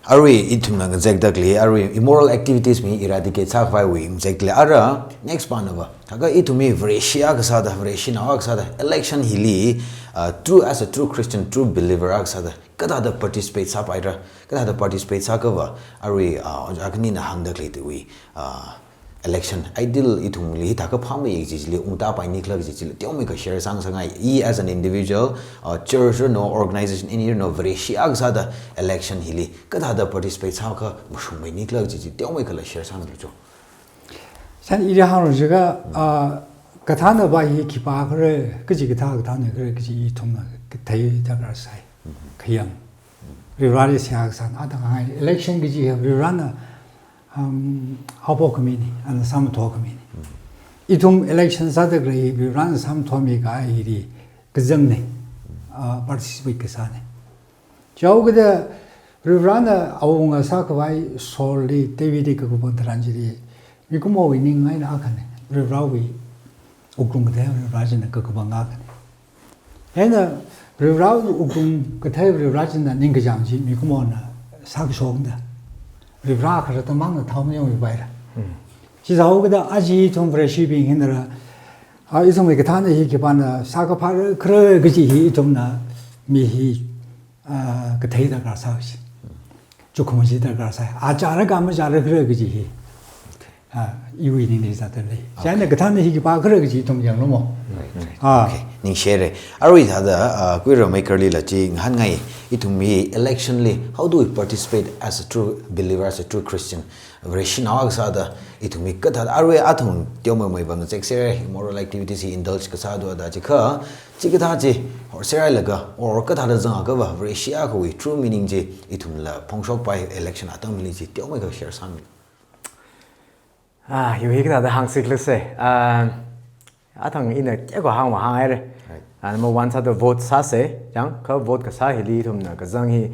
arui ithumna ngazekda khalei, arui immoral activities mi eradicate sākhavaiwui ngazekda lei. Ara next pāna va. Thākha ithum mi Vareshi akha sāda, Vareshinao akha sāda, election hili, ah, true, as a true Christian, true believer akha sāda, kathāda participate sāpaira, kathāda participate sākhava, arui, ah, Ojā khanina hāngda khalei tuiwui, ah, election, ideal ithumli hithākha phāmei kaji chili, ungta paini khala kaji chili, teomeikha share sāngasakngai, i as an individual, uh, church no, organization, any no, Vareshi akha sāda election hili, kathāda participate sākha mashungmeini khala kaji chi, teomeikhala share sāmilu cho. San ili hānglu jiakha, ah, kathāna va hi khipākhala, kaji kathā kathāna khala kaji ithumna kathei darkar sai. Khayang. Varivarali seihā kasāna, athang hāngngai, election kaji hi Varivarana, um, haophok khamini, ana sāmathok khamini. Ithum election sāda khalei hi Varivarana sāmathokmi kahai hili kazangna, ah, participate kasāna. Chihaokida Varivarana awunga sākhavai Saulli Davidli kakapang tharan chili, mikumowui ning eina akhana, Varivarawui wuklung kathei Varivara china kakapang akhana. Hieina Varivarawui wuklung kathei Varivara china ningkachāng chi mikumona sākashokda, Varivara khalatta mangna thao mayonmipaira. Chi sāhaokida aja ithum Vareshibing hina ra, a, ithumwui kathāna hi khipāna sākaphāra khala kaji hi ithumna mi hi, a, kathei darkar sāsi. Chukhama chi darkar sai. A chāra kha machāra khala kaji hi. A, iwui ningli zāda lei. Chieina kathāna hi khipākhala kaji ithum yanglu mo. Right, right. A. Okay. Ningshi haira. Arui thāda, a, Kuira Michaelli la chi ngahānngai, ithum hi election li, how do we participate as a true believer, as a true Christian? Vareshinao akha sāda, ithum hi kathāda, arui athang teomeimei va ngazek sāra, immoral activities hi indulge kasā do da jiakha, chikathā chi, or sārailaga, or kathāda zangakhava, Vareshi akhawui true meaning chi, ithumla phongshokpai election atamli chi, teomeikha share sāmi. Ah, iwui hi kathāda hāngsi khala se. Ah, athang ina kayākha hāngva hānghaira. Right. Ah, number one sāda vote sāsa, chang, kha vote kasā hili ithumna kazang hi.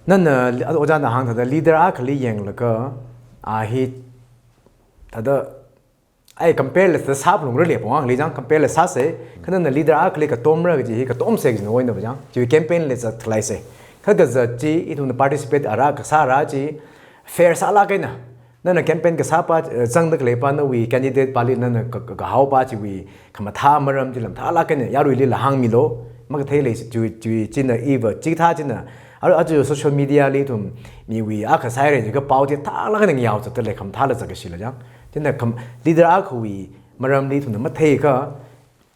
Nana, Ojāna hāng thāda leader akhali yanglaga, a hi, thāda, ai compare la sāphalungra le pong akhali chang, compare la sāsa, kha nana leader akhali katomra kaji hi katomsa kajina oina va chang, chiwui campaign la zatkhalei sa. Kha kazat chi, ithumna participate ara kasāra chi, fair sālāk eina. Nana campaign kasāpa, eh, zangda khaleipa nawui candidate pali nana ka, ka, kahaopa chiwui khamathā maram chila mathālāk eina yaruili la hāngmilu, makathei lei chi, chi, china iva, chikathā china, a, aja social media li ithum miwui akha sāhaira jiakha pao chi thālāk eina ngayao zatda lei, khamathāla zatkashila chang. Chieina kham, leader akhawui maramli ithumna matheikha,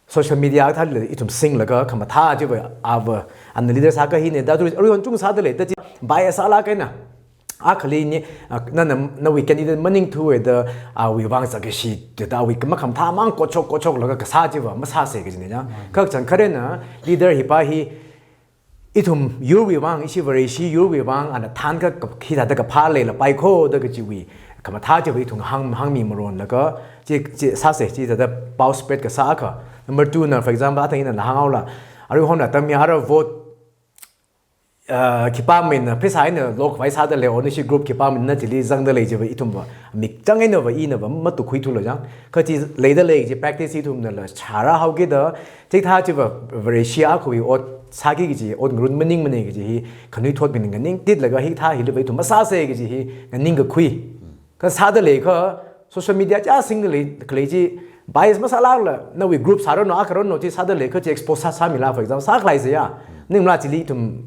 social media kathāli ithum singlaga khamathā chiva ava, ana leader sākahina da, arui, arui hon chungsāda lei, da chi bias sālāk eina. Akhali ni, ah, nana, nawui candidate maningthuwui da, awui vang sākashi, da awui makhamathā mang kotshok, kotshoklaga kasā chiva masāsa kajina ya. Kha chāng kharena, leader hipa hi, ithum yurwui vang, ishi Vareshi yurwui vang, ana thānkha ka-, hithāda kaphā leilapai kho da kajiwui khamathā chiva ithum hāng, hāngmi maronlaga, chi, chi sāsa, chithāda pao spread kasā akha. Number two na, for example, athang ina hānghaola, aruihon atam ya ara vote, ah, khipā mina pheisā eina lokhavai sāda lei, or nishi group khipā mina chili zangda lei chiva ithumva, mikchang einava, inava matukhuithula chāng. Kha chi leida lei chi practice ithumnala sārāhaokida, chithā chiva Vareshi akhawui ot sāki kaji, ot ngarun maningmana kaji hi, khanuithotbing nganingtitlaga hithā hiliva ithum masāsa kaji hi nganingkakhui. Kha sāda lei kha, social media chā singda lei, khalei chi bias masālākla, nawui group sāranu, akha ranu chi sāda lei kha chi expose sā, sāmila, for example, sākhaleisa ya. Ningla chili ithum,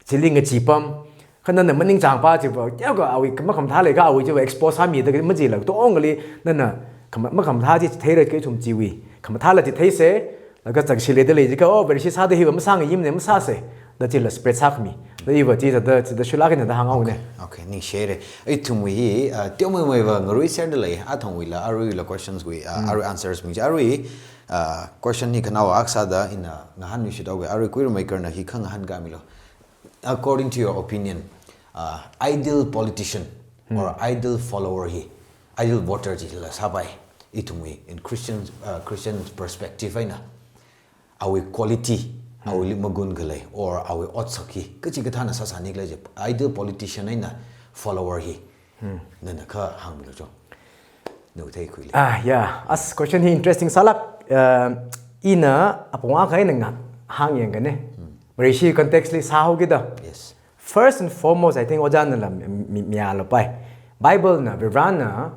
chili ngachee pam, kha nana maningchāngpa chiva, kayākha awui makhamathā lei kha awui chiva expose sāmida kha majila, katongali nana khama-, makhamathā chi theira kha ithum chiwui khamathāla chitheisa, laga chāngshi leida lei chi kha, oh, Vareshi sāda hiva masāngayimana, masāsa, da chila spread sākhami. Da iva chithāda, chithāda shulāk eina da hānghaona. Okay, ningshire. Ithumwui hi, ah, teomeimeiva ngarui serda lei, athangwuila, aruila questions wui, ah, arui answers bing chi, arui, ah, question hi khanaowa akha sāda ina ngahānmishit haoga, arui Kuirameikarna hi khangahān kamilu. According to your opinion, uh, ideal politician or ideal follower hi, ideal voter chila sāpai, ithumwui in Christian, uh, Christian perspective eina, awui quality, awuili magun khalei, or awui otsak hi kachikathāna sāsāni khala chi, ideal politician eina follower hi, nana kha hāngmilu cho. Nao theikhuili. Ah, yeah. As question hi interesting sālāk, uh, ina apong akha eina ngahāngyangkane. Vareshi context li sāhaokida. Yes. First and foremost, I think, ojānala mi, mi, mayālapai. Bible na, Varivarana,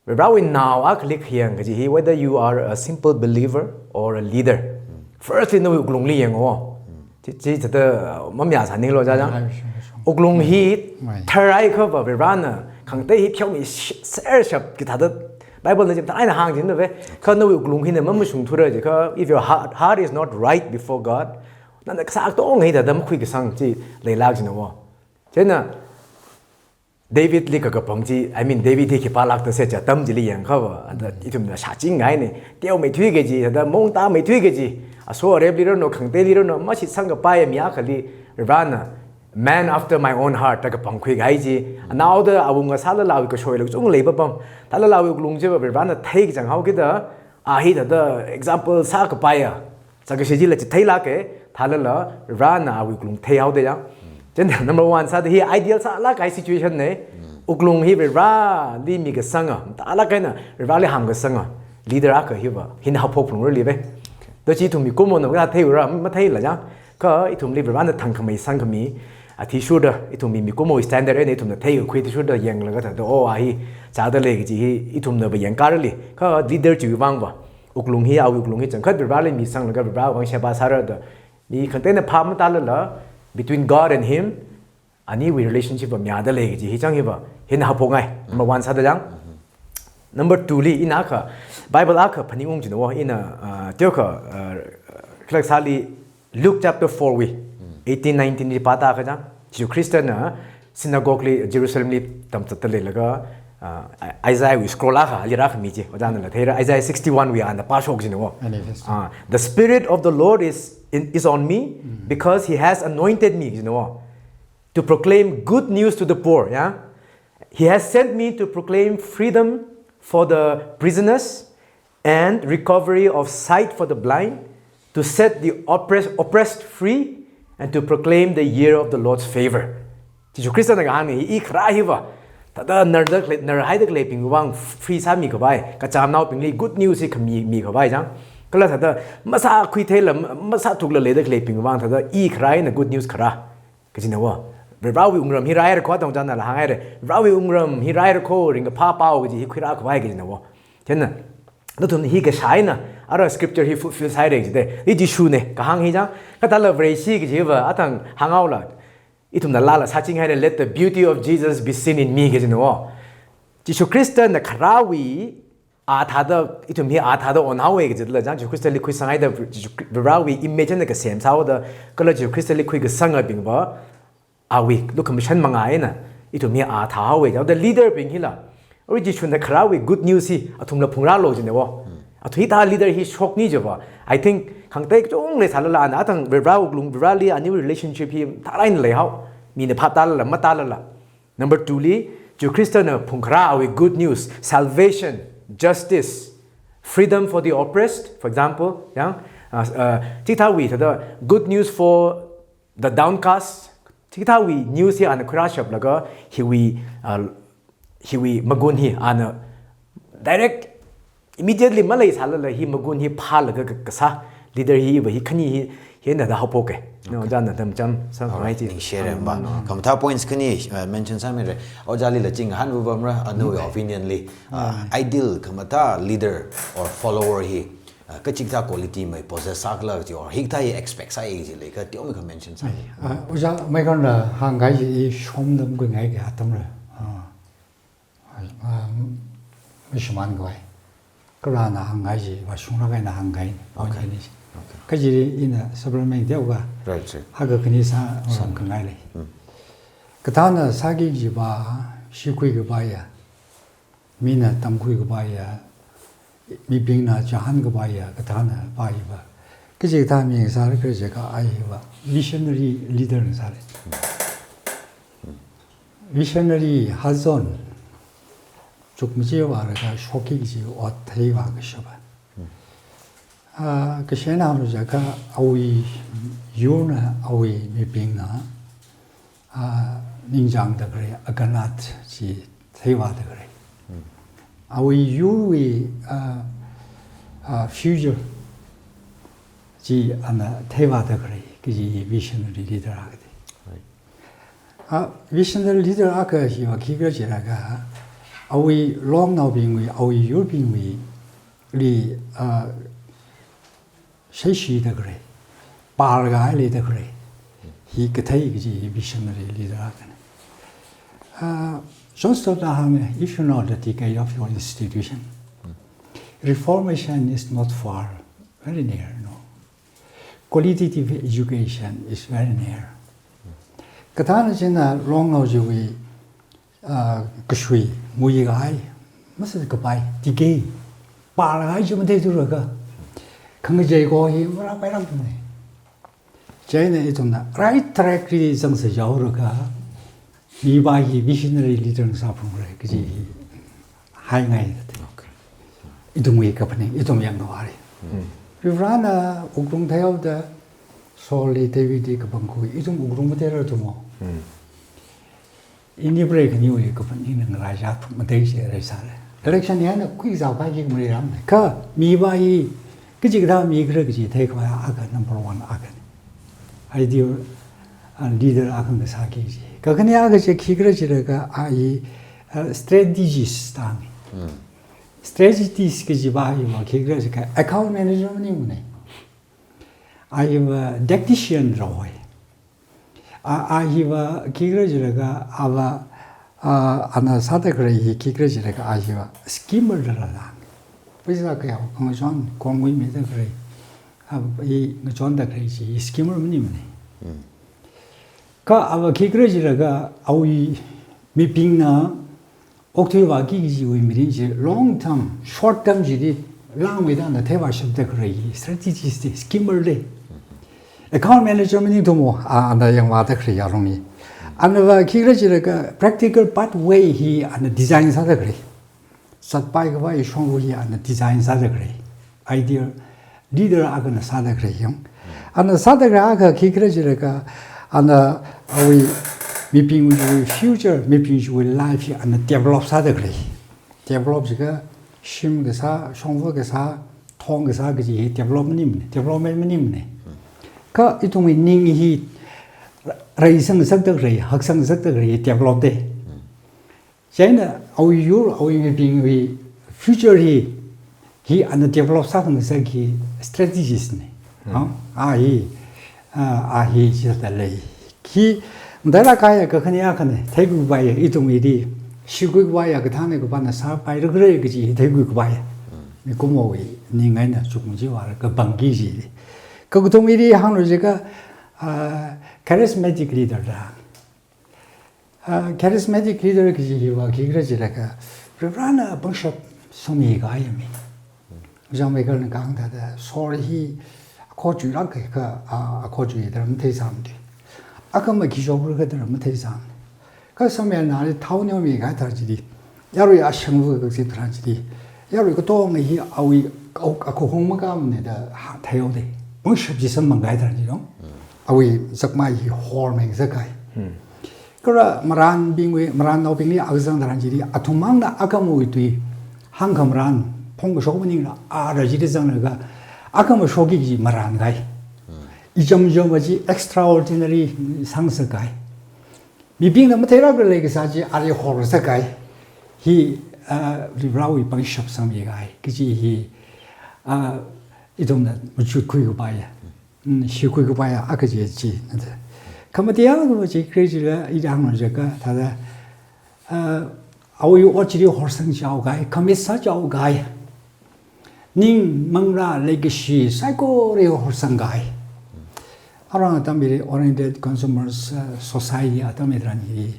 Varivarawui nao akhali khayang kaji hi, whether you are a simple believer or a leader. Firstly, nawui wuklungli yango. Chi, chi thāda, uh, mamayāsānilo chāng. Wuklung hi tharai khava Varivarana khangatei hi pheomi sh-, sershap kithāda Bible na chimtharai eina hāngchinda ve. Kha nawui wuklung hina mamashungthura chi kha, if your heart, heart is not right before God, nana kasā katonga hithāda makhuikasang chi leilāk jina wo. Chieina Davidli kakapam chi, I mean, David hi khipālākta se chi atam chili yangkhava, thāda ithumna shāchingngaina, teomeithui kaji, thāda mongtāmeithui kaji, aso arepliranu, khangateiliranu, mashitsangkapai mi akhali, Varivarana, man after my own heart, da kapangkhui kahai chi, anaoda awunga sālala awui kashoila kachungkha leipapam, thālala awui wuklung chiva Varivarana theikachang haokida, a hithāda example sākapaiya, sākashi chila chitheilāka, thālala Varivarana awui wuklung theihaoda ya. Chieina number one sāda hi ideal sālāk kahai situation na, wuklung hi Varivarali mikasanga, mathālāk eina Varivarali hāngkasanga leader akha hiva, hina haophok phalungra live. Da chi ithum mikumona kathā theira, matheila chāng. Kha ithumli Varivarana thangkhamei sangkhami, athishurda, ithumwui mikumo standard eina ithumna theikakhui athishurda yanglaga thāda, oh, a hi chāda lei kaji hi, ithumnava yangkārali. Kha leader chiwui vangva, wuklung hi, awui wuklung hi changkhat Varivarali misanglaga Varivarawui vang sheba sāra da, mi khangateina phap matālala, between God and him, aniwui relationship va mayāda lei kaji hi chāng hiva, hina haophokngai, number one sāda chāng. Number two li, ina akha, Bible akha phaningung jina wo, ina, uh, teokha, uh, khalak sāli, Luke chapter four wui, eighteen, nineteen li pātākha chāng, Jesu Khristana synagogue li, Jerusalem li tamzatda leilaga, uh, Isaiah wui scroll akha, ali rākhami chi, ojānala theira, Isaiah sixty-one wui ana pāshok jina wo. Manifesto. Uh, "The Spirit of the Lord is in, is on me, because he has anointed me," jina wo, "to proclaim good news to the poor," ya. "He has sent me to proclaim freedom for the prisoners and recovery of sight for the blind, to set the oppress-, oppressed free, and to proclaim the year of the Lord's favor." Jesu Khristana kahāngna, i kharā hiva, thāda narda khalei, narhaida khaleibingwui vang free sāmikhavai, kachamnaobingli good news hi khami, mikhavai chāng. Kala thāda masākhuitheila, ma-, masāthukla leida khaleibingwui vang thāda i kharā eina good news kharā kajina wo. Varivarawui wungram hi rāhaira kho, atam ojānala hānghaira. Varivarawui wungram hi rāhaira kho, ringkaphā pao kaji hi khuirākhavai kajina wo. Chieina, nathum hi kashā eina, ara scripture hi fulfill sāhaira jida. Hi Jishuna kahāng hi chāng. Kha thālala Vareshi kajiva, athang hānghaola, ithumna laala sāchinghaira, "Let the beauty of Jesus be seen in me," kajina wo. Jesu Khristana Varivarawui a thāda, ithum hi a thāda onhaowa kajila chāng, Jesu Khristali khuisanghaida, Jesu Khri-, Varivarawui image eina kasem sāhaoda, kala Jesu Khristali khuikasangabingva, awui lukhamashan manga eina ithum hi a thāhaowa. Chao da leader bing hila, arui Jishuna kharāwui good news hi athumla phungrālu jine wo. Athum hithā leader hi shokni java. I think khangatei kachungkha leisālala ana athang Varivara wuklung, Varivarali aniwui relationship hi tharan leihao. Mina phap tālala, matālala. Number two li, Jishu Khristana phungkharā awui good news, salvation, justice, freedom for the oppressed, for example, yang, uh, uh, chithāwui thāda good news for the downcast, chithāwui news hi ana khuirāshap laga hiwui, uh, hiwui magun hi ana direct immediately maleisālala hi magun hi phālaga ka-, kasā leader hi iva hi khani hi, hi nada haophok e. No, Okay. Ojāna tam cham, sam Alright, ngai chi. Ningshi rem ba. Mm. Khamathā points khani, uh, mention sāmira. Ojālila chinghan vāvamra, anawui Okay. opinion li, uh, Mm. ideal khamathā leader or follower hi, uh, kachikathā quality mei possess sākhala chi or hikathā hi expect sāi chi lei ka teomeikha mention sāmi. Ah, Ojā Maikarna hāngkahai chi i shomda makhuingai kha atamra. Ah. Ah, mashimānkhavai. Kharāna hāngngai chi, vāshunglāk eina hāngngai, Okay. points ni. Okay. Kaji ina supplement teokha. Right, right. Haka khani sā, Sā. Hāngkhangai lei. Mm. Kathāna sāki kajiva, shikhui khavaiya. Mina tamkhui khavaiya. Mibingna chihān khavaiya, kathāna paiva. Kachikathā mi sāra kha jiakha aiva. Visionary leader na sāra. Visionary hazon chukmaja vālaga shokki kaji ot theiva kashapa. Ah, kashena hānglu jiakha awui yurna, awui mibingna, ah, ningchāngda khalei aganat chi theivāda khalei. Awui yurwui, ah, ah, future chi ana theivāda khalei, kaji visionary leader akha de. Right. Ah, visionary leader akha hiva khikhala jilaga, awui longnaobingwui, awui yurbingwui li, ah, sheishida khalei, pārlaga leida khalei. Hi kathei kaji hi visionary leader akhana. Ah, John Stott na hānga, if you know the decay of your institution, reformation is not far, very near, no. Qualitative education is very near. Kathāna china longnao chiwui, ah, kashui, nguikahai, masākapai, decay, pārlaga chi matheithura kha, khangachei ko hi marāpairangmana. Chieina ithumna right track li zangsā jihaora kha, miva hi visionary leader sāphungra kaji hi haingai. Okay. Ithumwui kaphaning, ithum yangkhavāli. Mm. Varivarana wuklung theihaoda, Saul li David li kapangkhui, ithum wuklung matheira thumo. Mm. Ini preikhaniwui kaphaning ngalāja mathei chi reisāra. Election hi ana khuizāpai chi maleirangmana. Kha miva hi kachikathā mikhala kaji theikhavai akha number one akhana. Ideal, uh, leader akha ngasāki kaji. Kakhane akha chi khikhala jilaga a hi, uh, strategist da hānga. Mm. Strategist kajiva hiva khikhala jiakha account manager maningmana. A hiva tactician rāhoi. A, a hiva khikhala jilaga ava, a, ana sāda khalei hi khikhala jilaga a hiva schemer da rāla. Paisa kayao khangachon khongwui mida khalei. A, i ngachonda khalei chi schemer maningmana. Mm. Kha ava khikhala jilaga awui mibingna okthuivāki kajiwui mirin chi long term, short term chili langmeida ana theivāshapda khalei strategist, schemer lei. Account manager maningthumo, a, ana yangvāda khalei alungli. Anava khikhala jilaga practical pathway hi ana design sāda khalei. Zatpaikhavai shongfa hi ana design sāda khalei. Ideal leader akhana sāda khalei yang. Ana sāda khalei akha khikhala jilaga ana awui mibingwui future, mibingwui life hi ana develop sāda khalei. Develop jiakha shim kasā, shongfa kasā, thong kasā kaji hi develop maningmana, development maningmana. Kha ithumwui ning hi reisangzakda khalei, haksanzakda khalei develop de. Chieina awui yur, awui mibingwui future hi, hi ana develop sākhangasak hi strategist na. Hmm. Ha? A hi, a, a hi chithāda lei. Khi, matailāk kahaiya kakhane akhana, theikhuikhavaiya, ithumwuili, shikhuikhavaiya, kathāna kaphāna sāpaira khala kaji hi theikhuikhavaiya. Hmm. Mikumowui ning eina chukmaja vālaga pangki kaji. Kha kathumwuili hānglu jiakha, a, charismatic leader da. Ah, charismatic leader kaji hiva khikhala jilaga, Varivarana pangshap sangmi kahai mi. John Michael na kahāng thāda, sor hi akho chuilāk kahai kha, ah, akho chuida matheisāmana. Akhama khi shokra kha da matheisāmana. Kha Samuelnali thao neomi kahai tharan chili, yarui ashangva kachi tharan chili, yarui katonga hi awui, akho, akho hung makāmana da ha, theihaoda. Pangshap chi samphang kahai tharan chili, no? Awui zakmai hi hormeng zakai. Kala marānbingwui, marānnaobingli akha zang tharan chili, athum mangna akhamawui tui hāngkhamaran, phongkashok maningla, ara chili zanglaga, akhama shokki kaji marānkai. Ichamcham kaji extraordinary sāngasakai. Mibingna matheilāk lei kasā chi, ali horzakai. Hi, ah, Varivarawui pangshap sangmi kahai kaji hi, ah, ithumna machutkhui kapaiya. Mm, shikhui kapaiya, akha chi chi, nada. Khamataiya kha chi, kre chila, i hānglu jiakha, thāda, ah, awui ot chili horsang chaokai, commit sāchaokai. Ning manglā leikashi saikora horsangkai. Arui atam hili Oriented Consumers, uh, Society atam hitharan hi,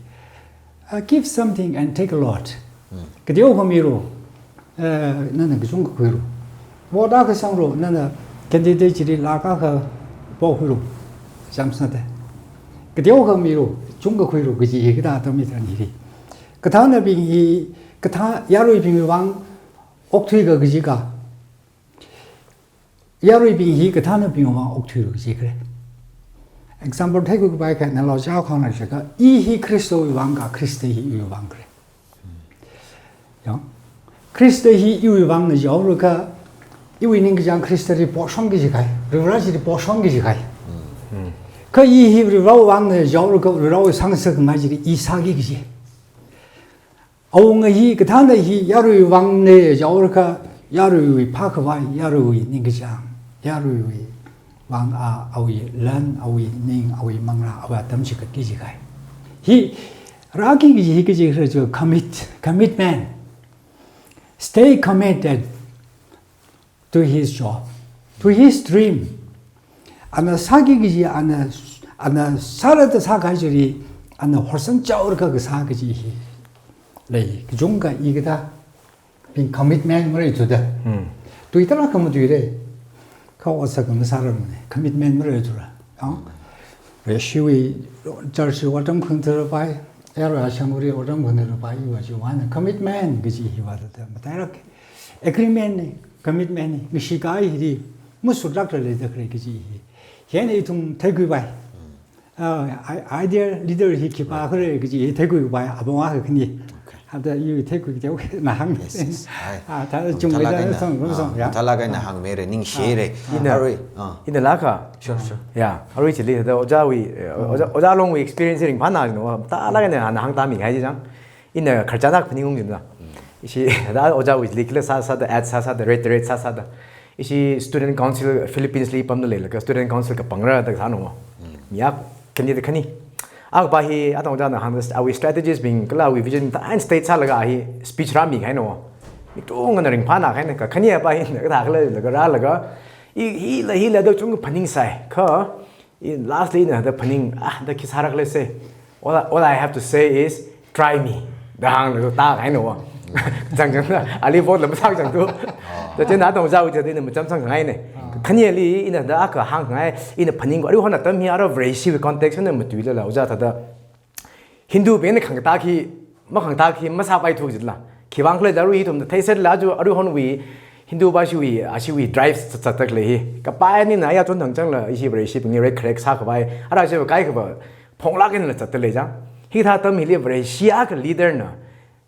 uh, give something and take a lot. Kateo kha milu, uh, nana kachungkha khuilu. Vote akha sanglu, nana candidate chili lakh akha pokhuilu. Chamsnate. Kateo kha milu, chungkha khuilu, kaji hi kathā atam hitharan hili. Kathānabing hi, kathā yaruibing vang okthuika kaji kha. Yaruibing hi kathānabing vang okthuilu kaji khala. Example theikhui kapai kha, nalo chao khangna jiakha, i hi Khristawui vang kha, Khrista hi iwui vang khala. Ya. Khrista hi iwui vangna jiakha, iwui ningkachāng Khristali poshong kaji kahai, Varivara chili poshong kaji kahai. Kha i hi Varivarawui vangna jiakha, Varivarawui sāngasakngai chili i sāki kaji. Awunga hi, kathāna hi, yaruiwui vangna jiakha, yaruiwui phākhavai, yaruiwui ningkachāng, yaruiwui vang a, awui lan, awui ning, awui manglā, awui atam chikatki jiakha. Hi, rāki kaji hi kaji khala jiakha commit, commitment. Stay committed to his job, to his dream. Ana sāki kaji, ana, ana sāra da sākahai chili, ana horsangchaora kha kasā kaji hi lei. Kachungkha i kathābing commitment maleithuda. Hmm. Tui tarākha matuilei. Kha otsak masāramana. Commitment maleithura. Ang? Vareshiwui church otram khangatha rapai, yarui ashangwuili otram khangatha rapai, iva chiwui vang commitment kaji hiva thāda matailāk. Agreement na, commitment na, ngashikahai hili masutlākla leida khalei kaji hi. Hieina ithum theikhuipai. Ah, i-, ideal leader hi khipā khala kaji hi theikhuipai, apong akha khani. Okay. Hithāda i theikhui kateokha na hāng. Yes, yes. Ai. Ah, thāda chungmeida mathālāk eina, song, ah, song, ya. Mathālāk eina hāngmira, ningshira. Ah. Ina, arui, ah. Ina lāka. Sure, sure. Ya, arui chili thāda ojāwui, eh, ojā, ojā Longwui experience ringphāna jino, mathālāk eina hāngtāmihai chi chang. Ina khararchan akha phaningung jina. Ishi, thāda ojāwui chili kila sā sāda, add sā sāda, rate, rate sā sāda. Ishi student council Philippines li pamda leilaga, student council kapangra da sāno. Mi akha khani da khani. Akha pa hi, atang ojāna hāngda, awui strategies bing, kala awui vision, thāda state sālaga hi speech rāmikahaino. Mi tungana ringphānakahaina, kakhane pa hi, kathā khala laga rālaga, i, hila, hila da chungkha phaningsai, kha, i, lastly na da phaning, ah, da khi sāra khala se. All I, all I have to say is, "Try me." Da hānglaga tākahaino. Chang chang da, ali vote la masāchangthu. Da chieina atang ojāwui chili ina macham sangngaina. Khaneli ina da akha hāngngai, ina phaning ko. Arui hon atam hi ara Vareshiwui context na matuilala ojā thāda. Hindubingna khangatā khi, makhangatā khi masāpaithu jila. Khiwui vang khala da arui ithumna theiserla ju arui honwui Hindu pa shiwui, ashiwui drive zatda khalei hi. Kapai nina ya chon thangchangla ishi Vareshibingli rekrek sākhavai. Ara shiva kaikhava phonglāk eina zatda lei chang. Hithā atam hili Vareshi akha leader na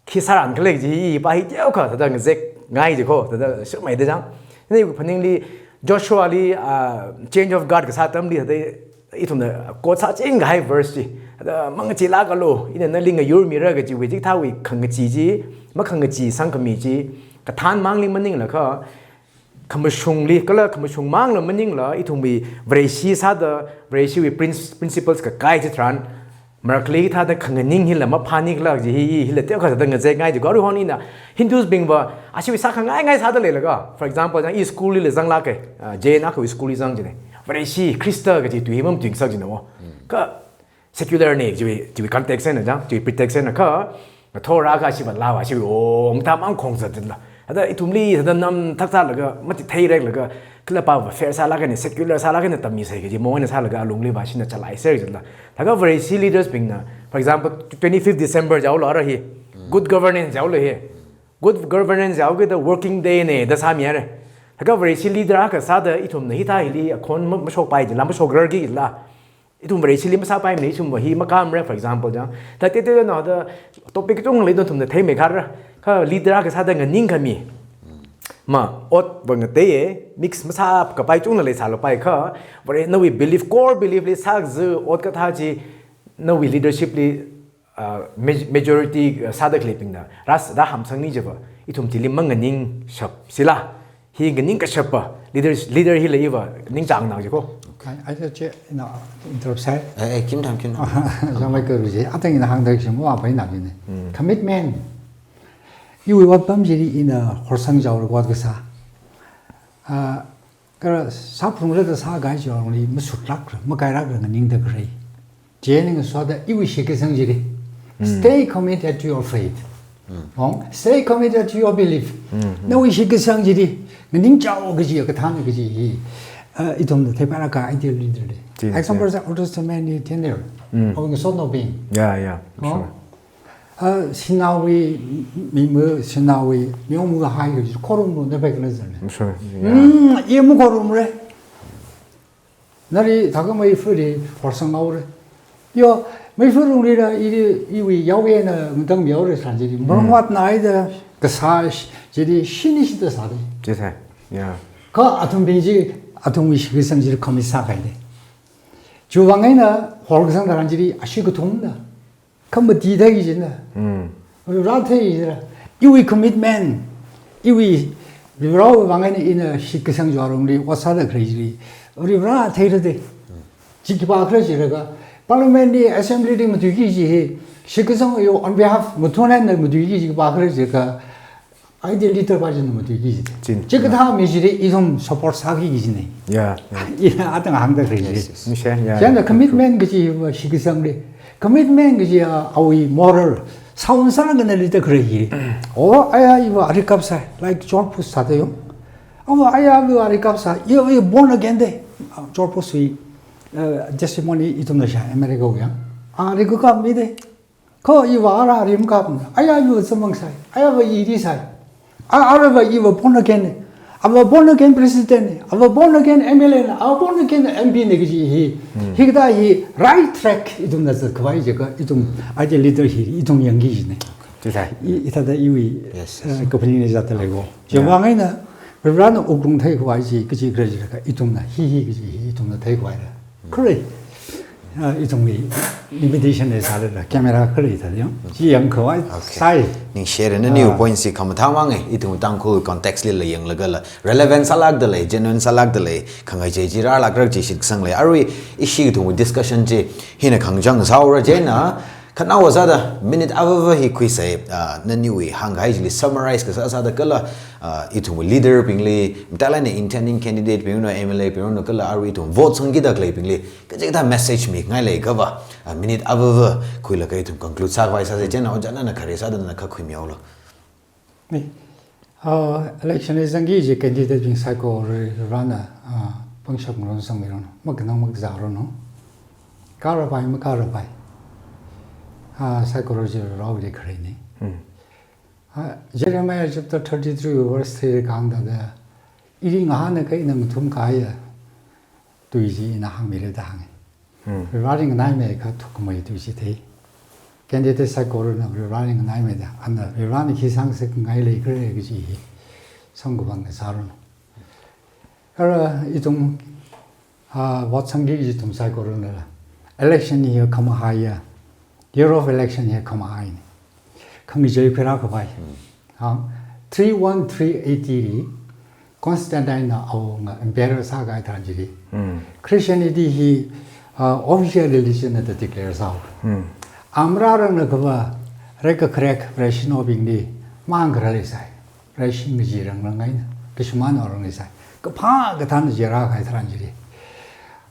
khi sāran khala kaji hi pa hi teokha thāda ngazekngai jiko, thāda shumaida chang. Ina iwui phaningli Joshua li, ah, change of guard kasā atamli thāda ithumna quote sāchingkahai verse chi. Thāda mangachilākalu, ina nali ngayurmira kajiwui chikathāwui khangachee chi, makhangachee sangkhami chi, kathān mangli maningla kha, khamashungli, kala khamashung mangla maningla, ithumwui Vareshi sāda, Vareshiwui princ-, principles kakai chitharan, marakli thāda khanganing hila maphāni khala kaji hi, hila teokha thāda ngazekngai jiko. Arui hon ina, Hindus bingva, ashiwui sākhangai ngai sāda leilaga. For example, chang i school lila zanglāka, ah, Jain akhawui school li zang jina. Vareshi, Khrista kaji tui hi mamatuingasak jina wo. Kha, secular ne, chiwui, chiwui context eina chang, chiwui pretext eina kha, ngathor akha shiva lava shiva, o, mthamang khongzat jitla. Hada ithumli, hada nam thak thalaga, mati theireklaga, kala pava fair sālaga ne, secular sālaga ne, tammi sai kaji, moina sālaga, alungli va shina chalai ser jitla. Thaka Vareshi leaders bingna, for example, twenty-fifth December jaola ara hi, good governance jaola hi. Good governance jaoga da working day ne, da sāmi are. Thaka Vareshi leader akha sāda, ithumna hithā hili, akhon ma-, mashokpai jila, mashokrarki jila. Ithum Vareshili masāpaimana, ithum va hi makamra, for example, jang. Ta te te na da topic chung lei don ithumna theimei khara. Kha leader akha sāda nganingkhami. Ma, ot va ngateiya, mix masākapai chungla leisālapai kha. Vare nawui belief, core belief li sākazā ot kathā chi, nawui leadership li, uh, maj-, majority, uh, sāda khaleibingna. Ras da hamsangni jiva, ithum chili manganingshap sila. Hi nganingkashapa, leader, leader hila iva ningchāngnao jiko. Ai, ai, che, ina interrupt sai. Eh, eh, kim tham, kim tham. Jamai karu je, atang ina hāngda kashim wa pai na bine. Mm. Commitment. Iwui otpam jili ina horsang jaora ot kasā. Ah, kara sāphrung lada sākahai jaoli masutlākra, makairakra nganingda kharei. Chieina ngasotda iwui shitkasang jili. Mm. Stay committed to your faith. Mm. Oh, stay committed to your belief. Mm, mm. Nawui shitkasang jili, nganingchao kaji, kathāna kaji hi. Uh, ithumna theipairakha ideal leader li. Chin, example, chin. Sa Old Testament ni tender. Mm. Awui ngasotnaobing. Yeah, yeah, oh? Sure. Uh, sinaowui, mi mu, sinaowui, mi mu hai kaji, khorumlu na pai kala zane. Sure, yeah. Mm, i makhorumra. Nali thākha meifali horsang haora. Yo, meifali lungli la ili, iwui yaoyena ngatangmi haora san jili. Mm. Marangwat naida kasā sh-, jili shini shida sāda. Jisai, yeah. Kha athumbing chi, athumwui shitkasang jili commit sākahaina. Chiwui vang eina horkasang tharan jili ashi kathumna. Khamati thei jina. Mm. Rāthei jina. Iwui commitment. Iwui, Varewui vang eina ina shitkasang jaorumli, ot sāda kharei jili. Rāthei rāthei. Chi khipākhala jilaga, Parliament li, Assembly li matuiki kaji hi, shitkasang yo on behalf, mathun eina matuiki kaji khipākhala jilaga, ideal leader pa jina matuiki kaji. Chin. Chikathā mi jili ithum support sāki kajina. Yeah, yeah. Ina atang hāngda kharei. Yes, jili. Yes. Nishan, yeah, chieina yeah, commitment kaji va shitkasangli. Commitment kaji a, awui moral. Sound sānganali da kharei hi. Oh, aya iva arikap sai. Like George Bush sāda yong. Ava aya iva arikap sai. Iva, iva born again da. George Bush wui, uh, testimony ithumna shā America wui yang. Arikap mi da. Kha iva ara rim kapna, aya iva zamang sai, aya va iri sai. A, ara va iva born again ne. Ava born again president ne, ava born again M L A ne, ava born again M P ne kaji hi. Hmm. Hikathā hi right track ithumna zatkhavai jiakha, ithum ideal leader hi ithum yangki kajina. Jisai. I, hithāda iwui, yes, yes, uh, kaphaning ne zatda leiko. Yeah. Chiwui vang eina, Varena wuklung theikhavai chi, kaji khala jilaga, ithumna, hi hi kaji hi, ithumna theikhavai la. Kharei. Ah, ithumwui invitation leisālala, camera khalei thāda yong. Chi yangkhavai, okay, sai. Ningshire, naniwui, ah, point chi khamathā mang e, ithum Tangkhul context lila yanglagala, relevant sālākda lei, genuine sālākda lei, khangachei chi rālākra kaji shitkasang lei. Arui, ishi ithumwui discussion chi, hina khangachang sāhaora chieina, khanao sāda, minute avava hi khuisai, ah, naniwui hāngkahai chili summarize kasā sāda kala, ah, ithumwui leader bingli, matailāk eina intending candidate bingna, M L A bingna kala arui ithum vote sangkida khaleibingli, kaji kathā message mingai leiakha va, ah, minute avava khuilaga ithum conclude sākhavai sāsa chieina, ojā nana khare sāda nana kha khuimihaolu. Ni, ah, election li zangki kaji candidate bing saikora Varena, ah, pangshap ngarumsangmiranu, makhanang makazāranu. Kārapai, makārapai. Ah, saikora chi Varewui kharei ni. Hmm. Ah, Jeremiah chapter thirty-three verse three kahāng thāda, ili ngahānakha ina ngathumkahaiya tui chi ina hāngmira da hānga. Hmm. Vareli nganaimeikha thukkhamei tui chi thei. Candidate saikorana Vareli nganaimeida, ana Varena khi sāngasakngai leikhala kaji hi samkaphang ngasāranu. Ara ithum, ah, vote sangki kaji ithum saikorana la. Election hi khamahaiya. Year of election hi khamahai ni. Khangachei khuirākhavai. Hmm. Ha, three one three A D li Constantine na awunga emperor sākahai tharan chili. Hmm. Christianity hi, ah, official religion na da declare sāhaowa. Hmm. Amra rangna kava, reka kharek, Vareshinaobingli, mang kharā leisai. Vareshi ngaji rang rang eina, kashimān rang leisai. Kaphā kathāna jira kahai tharan chili.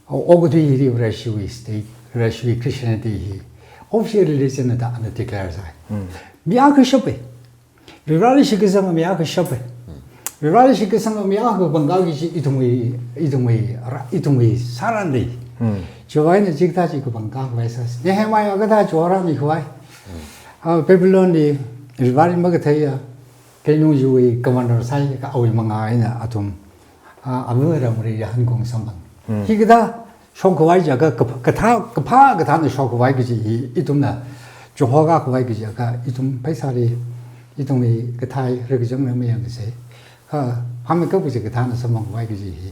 O, okathui hili Vareshiwui state, Varewui Christianity hi official religion da ana declare sāi. Mi akha shapa. Vareli shitkasang mi akha shapa. Vareli shitkasang mi akha pangkā kaji ithumwui, ithumwui, ra-, ithumwui sāran lei. Chiwui eina chikathā chi kapangkā khavai sāsa. Nehemiah kathā chora mikhavai. Ah, Babylon li Vareli makatheiya. Keinung chiwui governor sāi kha awui mangā eina athum, ah, amu ramri ya hankung samphang. Hikathā shok khavai chi akha, kapha, kathā, kaphā kathāna shok khavai kaji hi, ithumna chihokā khavai kaji akha, ithum pheisāli, ithumwui kathā hi rikchang na mayang kase. Kha, phāmeikap kaji kathāna samphang khavai kaji hi.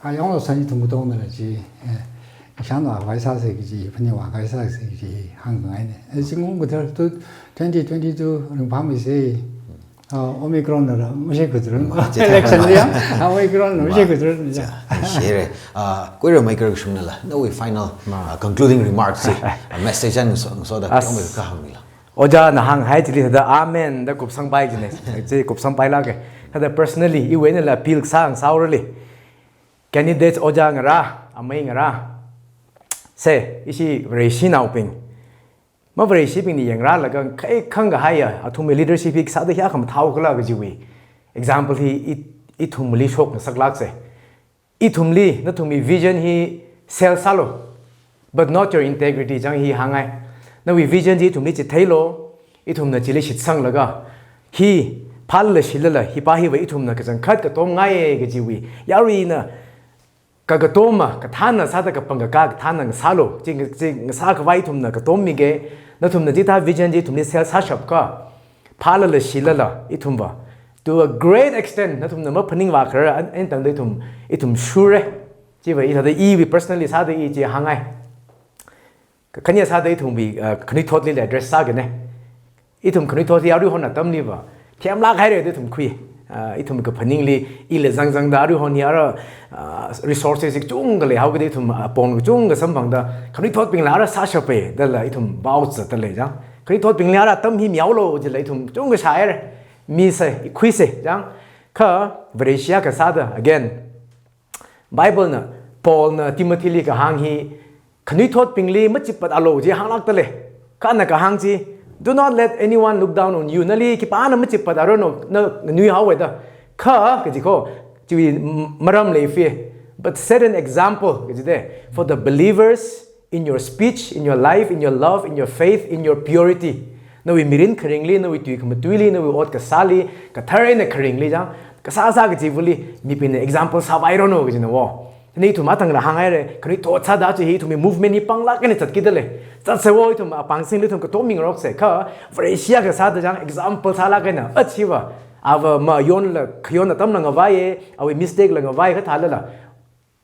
Ayonglo san ithum katongnala chi, eh, shanva khavai sāsa kaji, phaningva khavai sāsa kaji hi hāngngaina. Eh, zingkum kathar tu twenty twenty-two ringphāmeisa. Ah, Omicron nala, mashei khutrun. Mm, election liya, ah, Omicron nala, mashei khutrun. Share. Ah, Kuira Maker Kashungnala, nawui final, ah, concluding remarks chi, ah, message eina ngaso, ngasoda, as, kayong ka hāngmila. Ojāna hānghai chili thāda amen da kupsangpai jina. Chi kupsangpailāka. Thāda personally, iwui einala appeal sāngasāhaorali. Candidates ojā ngarā, amei ngarā. Se, ishi Vareshinaobing. Mavareshibingli yangrālaga, khai khangkahaiya, athumwui leadership hi sāda hi khamathāo khala kajiwui example hi i, ithumli shokngasaklāksa. Ithumli, nathumwui vision hi sell sālu, but not your integrity, chang hi hāngngai. Nawui vision chi ithumli chitheilu, ithumna chili shitsanglaga, hi phālala shilala, hi pa hiva ithumna kachangkhat katomngaiya kajiwui yaruina, ka katoma, kathāna sāda kapangkā kathāna ngasālu, chi, chi ngasā khavai ithumna katommiga, nathumna chithā vision chi ithumli sell sāshap kha, phālala shilala, ithumva. To a great extent, nathumna maphaningvā kharar, an, an tangda ithum, ithum sure. Chiva i thāda iwui personally sāda i chi hāngngai. Ka-, khanya sāda ithumwui, uh, khanuithotli address sākana. Ithum khanuithot hi aruihon atamliva themlāk haira da ithum khui. Ah, ithum kaphaningli, ila zangzangda aruihon hi ara, ah, resources kachungkha leihaokida ithum, ah, apong kachungkha samphangda, khanuithotbingla ara sāshapa, dala ithum vouch zatda lei chang. Khanuithotbingli ara atam hi mihaolu jila ithum kachungkha shāhaira. Misa, khuisa, chang. Kha, Vareshi akha sāda, again, Bible na, Paul na Timothy li kahāng hi, khanuithotbingli machipat alu chi hānglākda lei. Kha ana kahāng chi, "Do not let anyone look down on you." Nali khipāna machipat aranu, na nganuihaowa da. Kha, kaji kho, chiwui m-, maram lei fi. But set an example, kaji de, for the believers in your speech, in your life, in your love, in your faith, in your purity. Nawui mirin kharingli, nawui tui khamatuili, nawui ot kasāli, kathar eina kharingli chang, kasā sā kachivali, mibingna example sāvairanu kajina wo. Ni ithum athangla hānghaira, khanuithot sāda chi hi ithumwui movement hi panglāk eina zatkida lei. Zatsa wo ithum apāng singli ithum katom mingaroksa kha, Vareshi akha sāda chang example sālāk eina, achiva, ava mayonla, khayonna atamla ngavaiya, awui mistake la ngavai kathālala.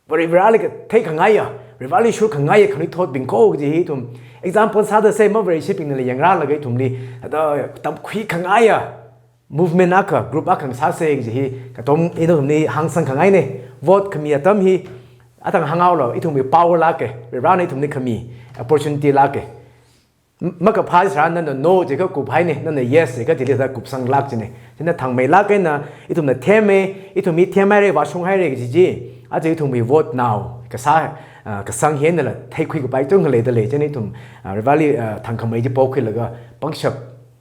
Vare, Vareli kathei khangaiya, Vareli shur khangaiya khanuithotbing kho kaji hi ithum example sāda se, mavareshibingnala yangrālaga ithumli, thāda tamkhui khangaiya movement akha, group akha ngasāsa kaji hi, katom ithumli hāngsang khangaina. Vote khami atam hi, athang hānghaolu, ithumwui power lāka, Varena ithumli khami opportunity lāka. M-, makaphā sāra nana no jiakha kuphaina, nana yes jiakha chili thāda kupsanglāk jina. China thangmeilāk eina, ithumna themma, ithum hi themhaira, vāshunghaira kaji chi, aja ithumwui vote nao, kasā, ah, kasang hinala, theikhui kapai chungkha leida lei, china ithum, ah, Vareli, ah, thangkhamei chi pokhuilaga, pangshap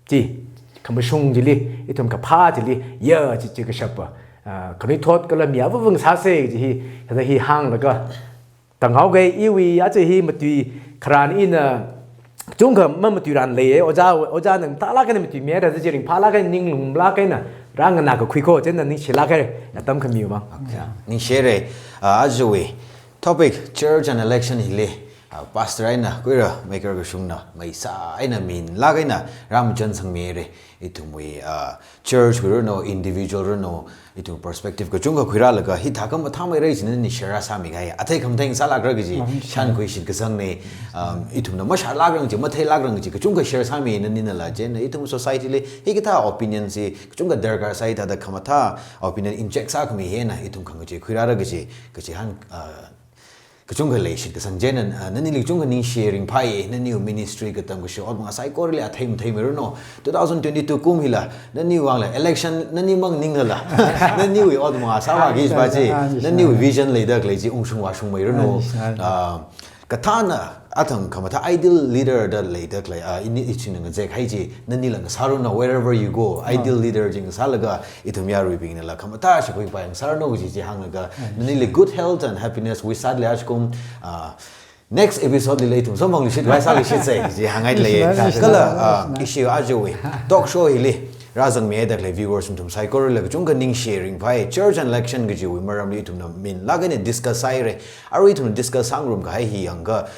chi, khamashung chili, ithum kaphā chili, ya chi, chi kashapa, ah, khanuithot kala mi avāvang sāsa chi hi, thāda hi hānglaga, tanghaoga iwui aja hi matui kharan ina, chungkha mamatuiran leiya, ojā, ojā nang talāk eina matuimira, thāda chi ringphālāk eina ninglunglāk eina, rānganā kakhui kho, china ningshilāk haira, atam khamiwui vang. Okay. Ningshire, ah, ajawui topic, church and election hili, ah, pastor eina, Kuira Maker Kashungna, maisa eina minlāk eina, rāmachan sangmira, ithumwui, ah, church wui ranu, individual ranu, ithum perspective kachungkha khuirālaga, hithā khamathā maira jina nani share sāmikahai. Athei khamathei sālākra kaji, mm, shankhui shitkasangna, um, ithumna mashālākrang chi, matheilākrang chi, kachungkha share sāmi naninala, china ithum society li, hikathā opinion chi, kachungkha darkar sāi thāda khamathā opinion inject sākhami hina, ithum khangachei khuirāra kaji, kaji hān, uh, kachungkha leishitkasang china, ah, nanili kachungkha ningshi ringphāya, naniwui ministry katam kashi ot manga saikorali athei matheimiranu. Two thousand twenty-two kum hila, naniwui vangla, election nani mang ninglala. Naniwui ot manga sāvā ki pa chi, ah, naniwui vision leida khalei chi ungshung vāshungmeiranu. Ah, Kathāna athang khamathā ideal leader da leida khalei, ah, ini ichin ngazek hai chi, nanila ngasāranu, wherever you go, ideal leader chi ngasālaga ithum yaruibingnala khamathā shakhui pai ngasāranu chi chi hānglaga, nanili good health and happiness wish sāda lei. Ajakum, ah, next episode lila ithum samphangluishit, vai sāluishit sai chi hāngngai lei. Kala, ah, issue ajawui talk show hili rāzangmihaida khalei viewers nathum saikorali kachungkha ningshi ringphai. Church and election kajiwui maramli ithumna minlāk eina discuss sāhaira. Arui ithumna discuss sāngarum kahai hi yangakha,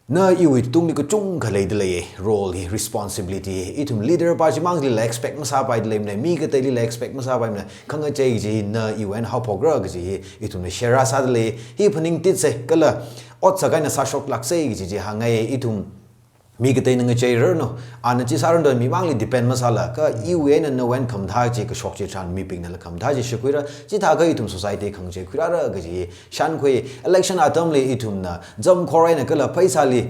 na iwui tungli kachungkha leida lei, role hi, responsibility hi. Ithum leader pa chimangli la expect masāpaida leimana, mi kateili la expect masāpaimana, khangachei chi na iwui eina haophokra kaji hi ithumna share sāda lei. Hi phaningtit sai, kala ot sākha eina sāshoklāk sai kaji chi hāngngai. Ithum mi kateina ngacheiranu, ana chi sāranu da mimangli depend masāla, kha iwui eina nawui eina khamathā chi kashok chitharan mibingnala khamathā chi shakhuira, chithākha ithum society khangachei khuirāra kaji shānkhui. Election atamli ithumna zamkhor eina kala pheisāli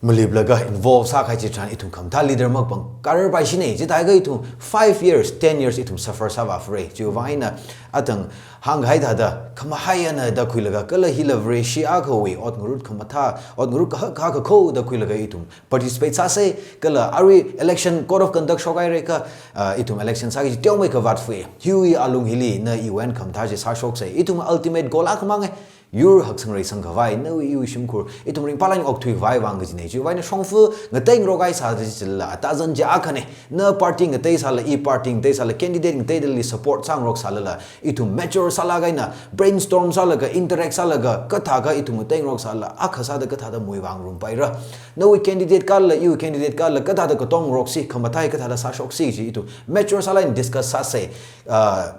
maliplaga involve sākahai chitharan ithum khamathā leader makapang karar paishina. Chithākha ithum five years, ten years ithum suffer sāvāra. Chiwui vang eina athang hāngkahai thāda, khamahai eina da khuilaga, kala hila Vareshi akhawui ot ngarut khamathā, ot ngarut kahak kahak kho da khuilaga ithum participate sāsai, kala arui election code of conduct shokhaira kha, ah, ithum election sāki chi teomeikha vātfui. Hiwui alung hili na iwui eina khamathā chi sāshoksai. Ithum ultimate goal akhamang e, yur haksang reisang khavai, nawui iwui shimkhur ithum ringphālāk eina okthui khavai vang kajina. Chiwui vang eina shongfa ngateingarok haisā chila atazan chi akhana. Na party ngatei sāla, i party ngatei sāla, candidate ngateidali support sāngarok sālala, ithum mature sālāk eina brainstorm sālaga, interact sālaga, kathākha ithum ngateingarok sāla, akha sāda kathāda muivāngarum paira. Nawui candidate kala, iwui candidate kala, kathāda katongngaroksi, khamathā hi kathāda sāshoksi chi ithum mature sālāk eina discuss sāsai. Ah,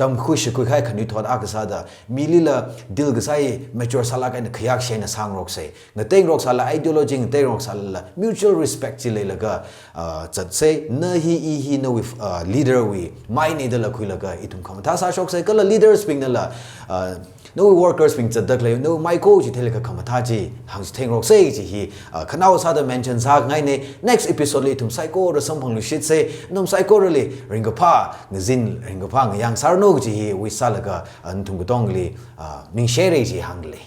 tamkhui shakhui kahai khanuithot akha sāda, milila deal kasā hi mature sālāk eina khayākshi eina sāngaroksai. Ngateingarok sāla, ideology ngateingarok sālala, mutual respect chi leilaga, ah, zatsai. Na hi, i hi, nawui, ah, leader wui maina dala khuilaga ithum khamathā sāshoksai, kala leaders bingnala, ah, nawui workers bing zatda khalei, nawui maiko chi theilaga khamathā chi hāngchitheingaroksai chi hi, ah, khanao sāda mention sāngaina. Next episode li ithum saikora samphangluishit sai, nathum saikorali ringkaphā ngazin, ringkaphā ngayang sāranu kaji hi wish sālaga, ah, nathum katongli, ah, ningshihaira chi hāngda lei.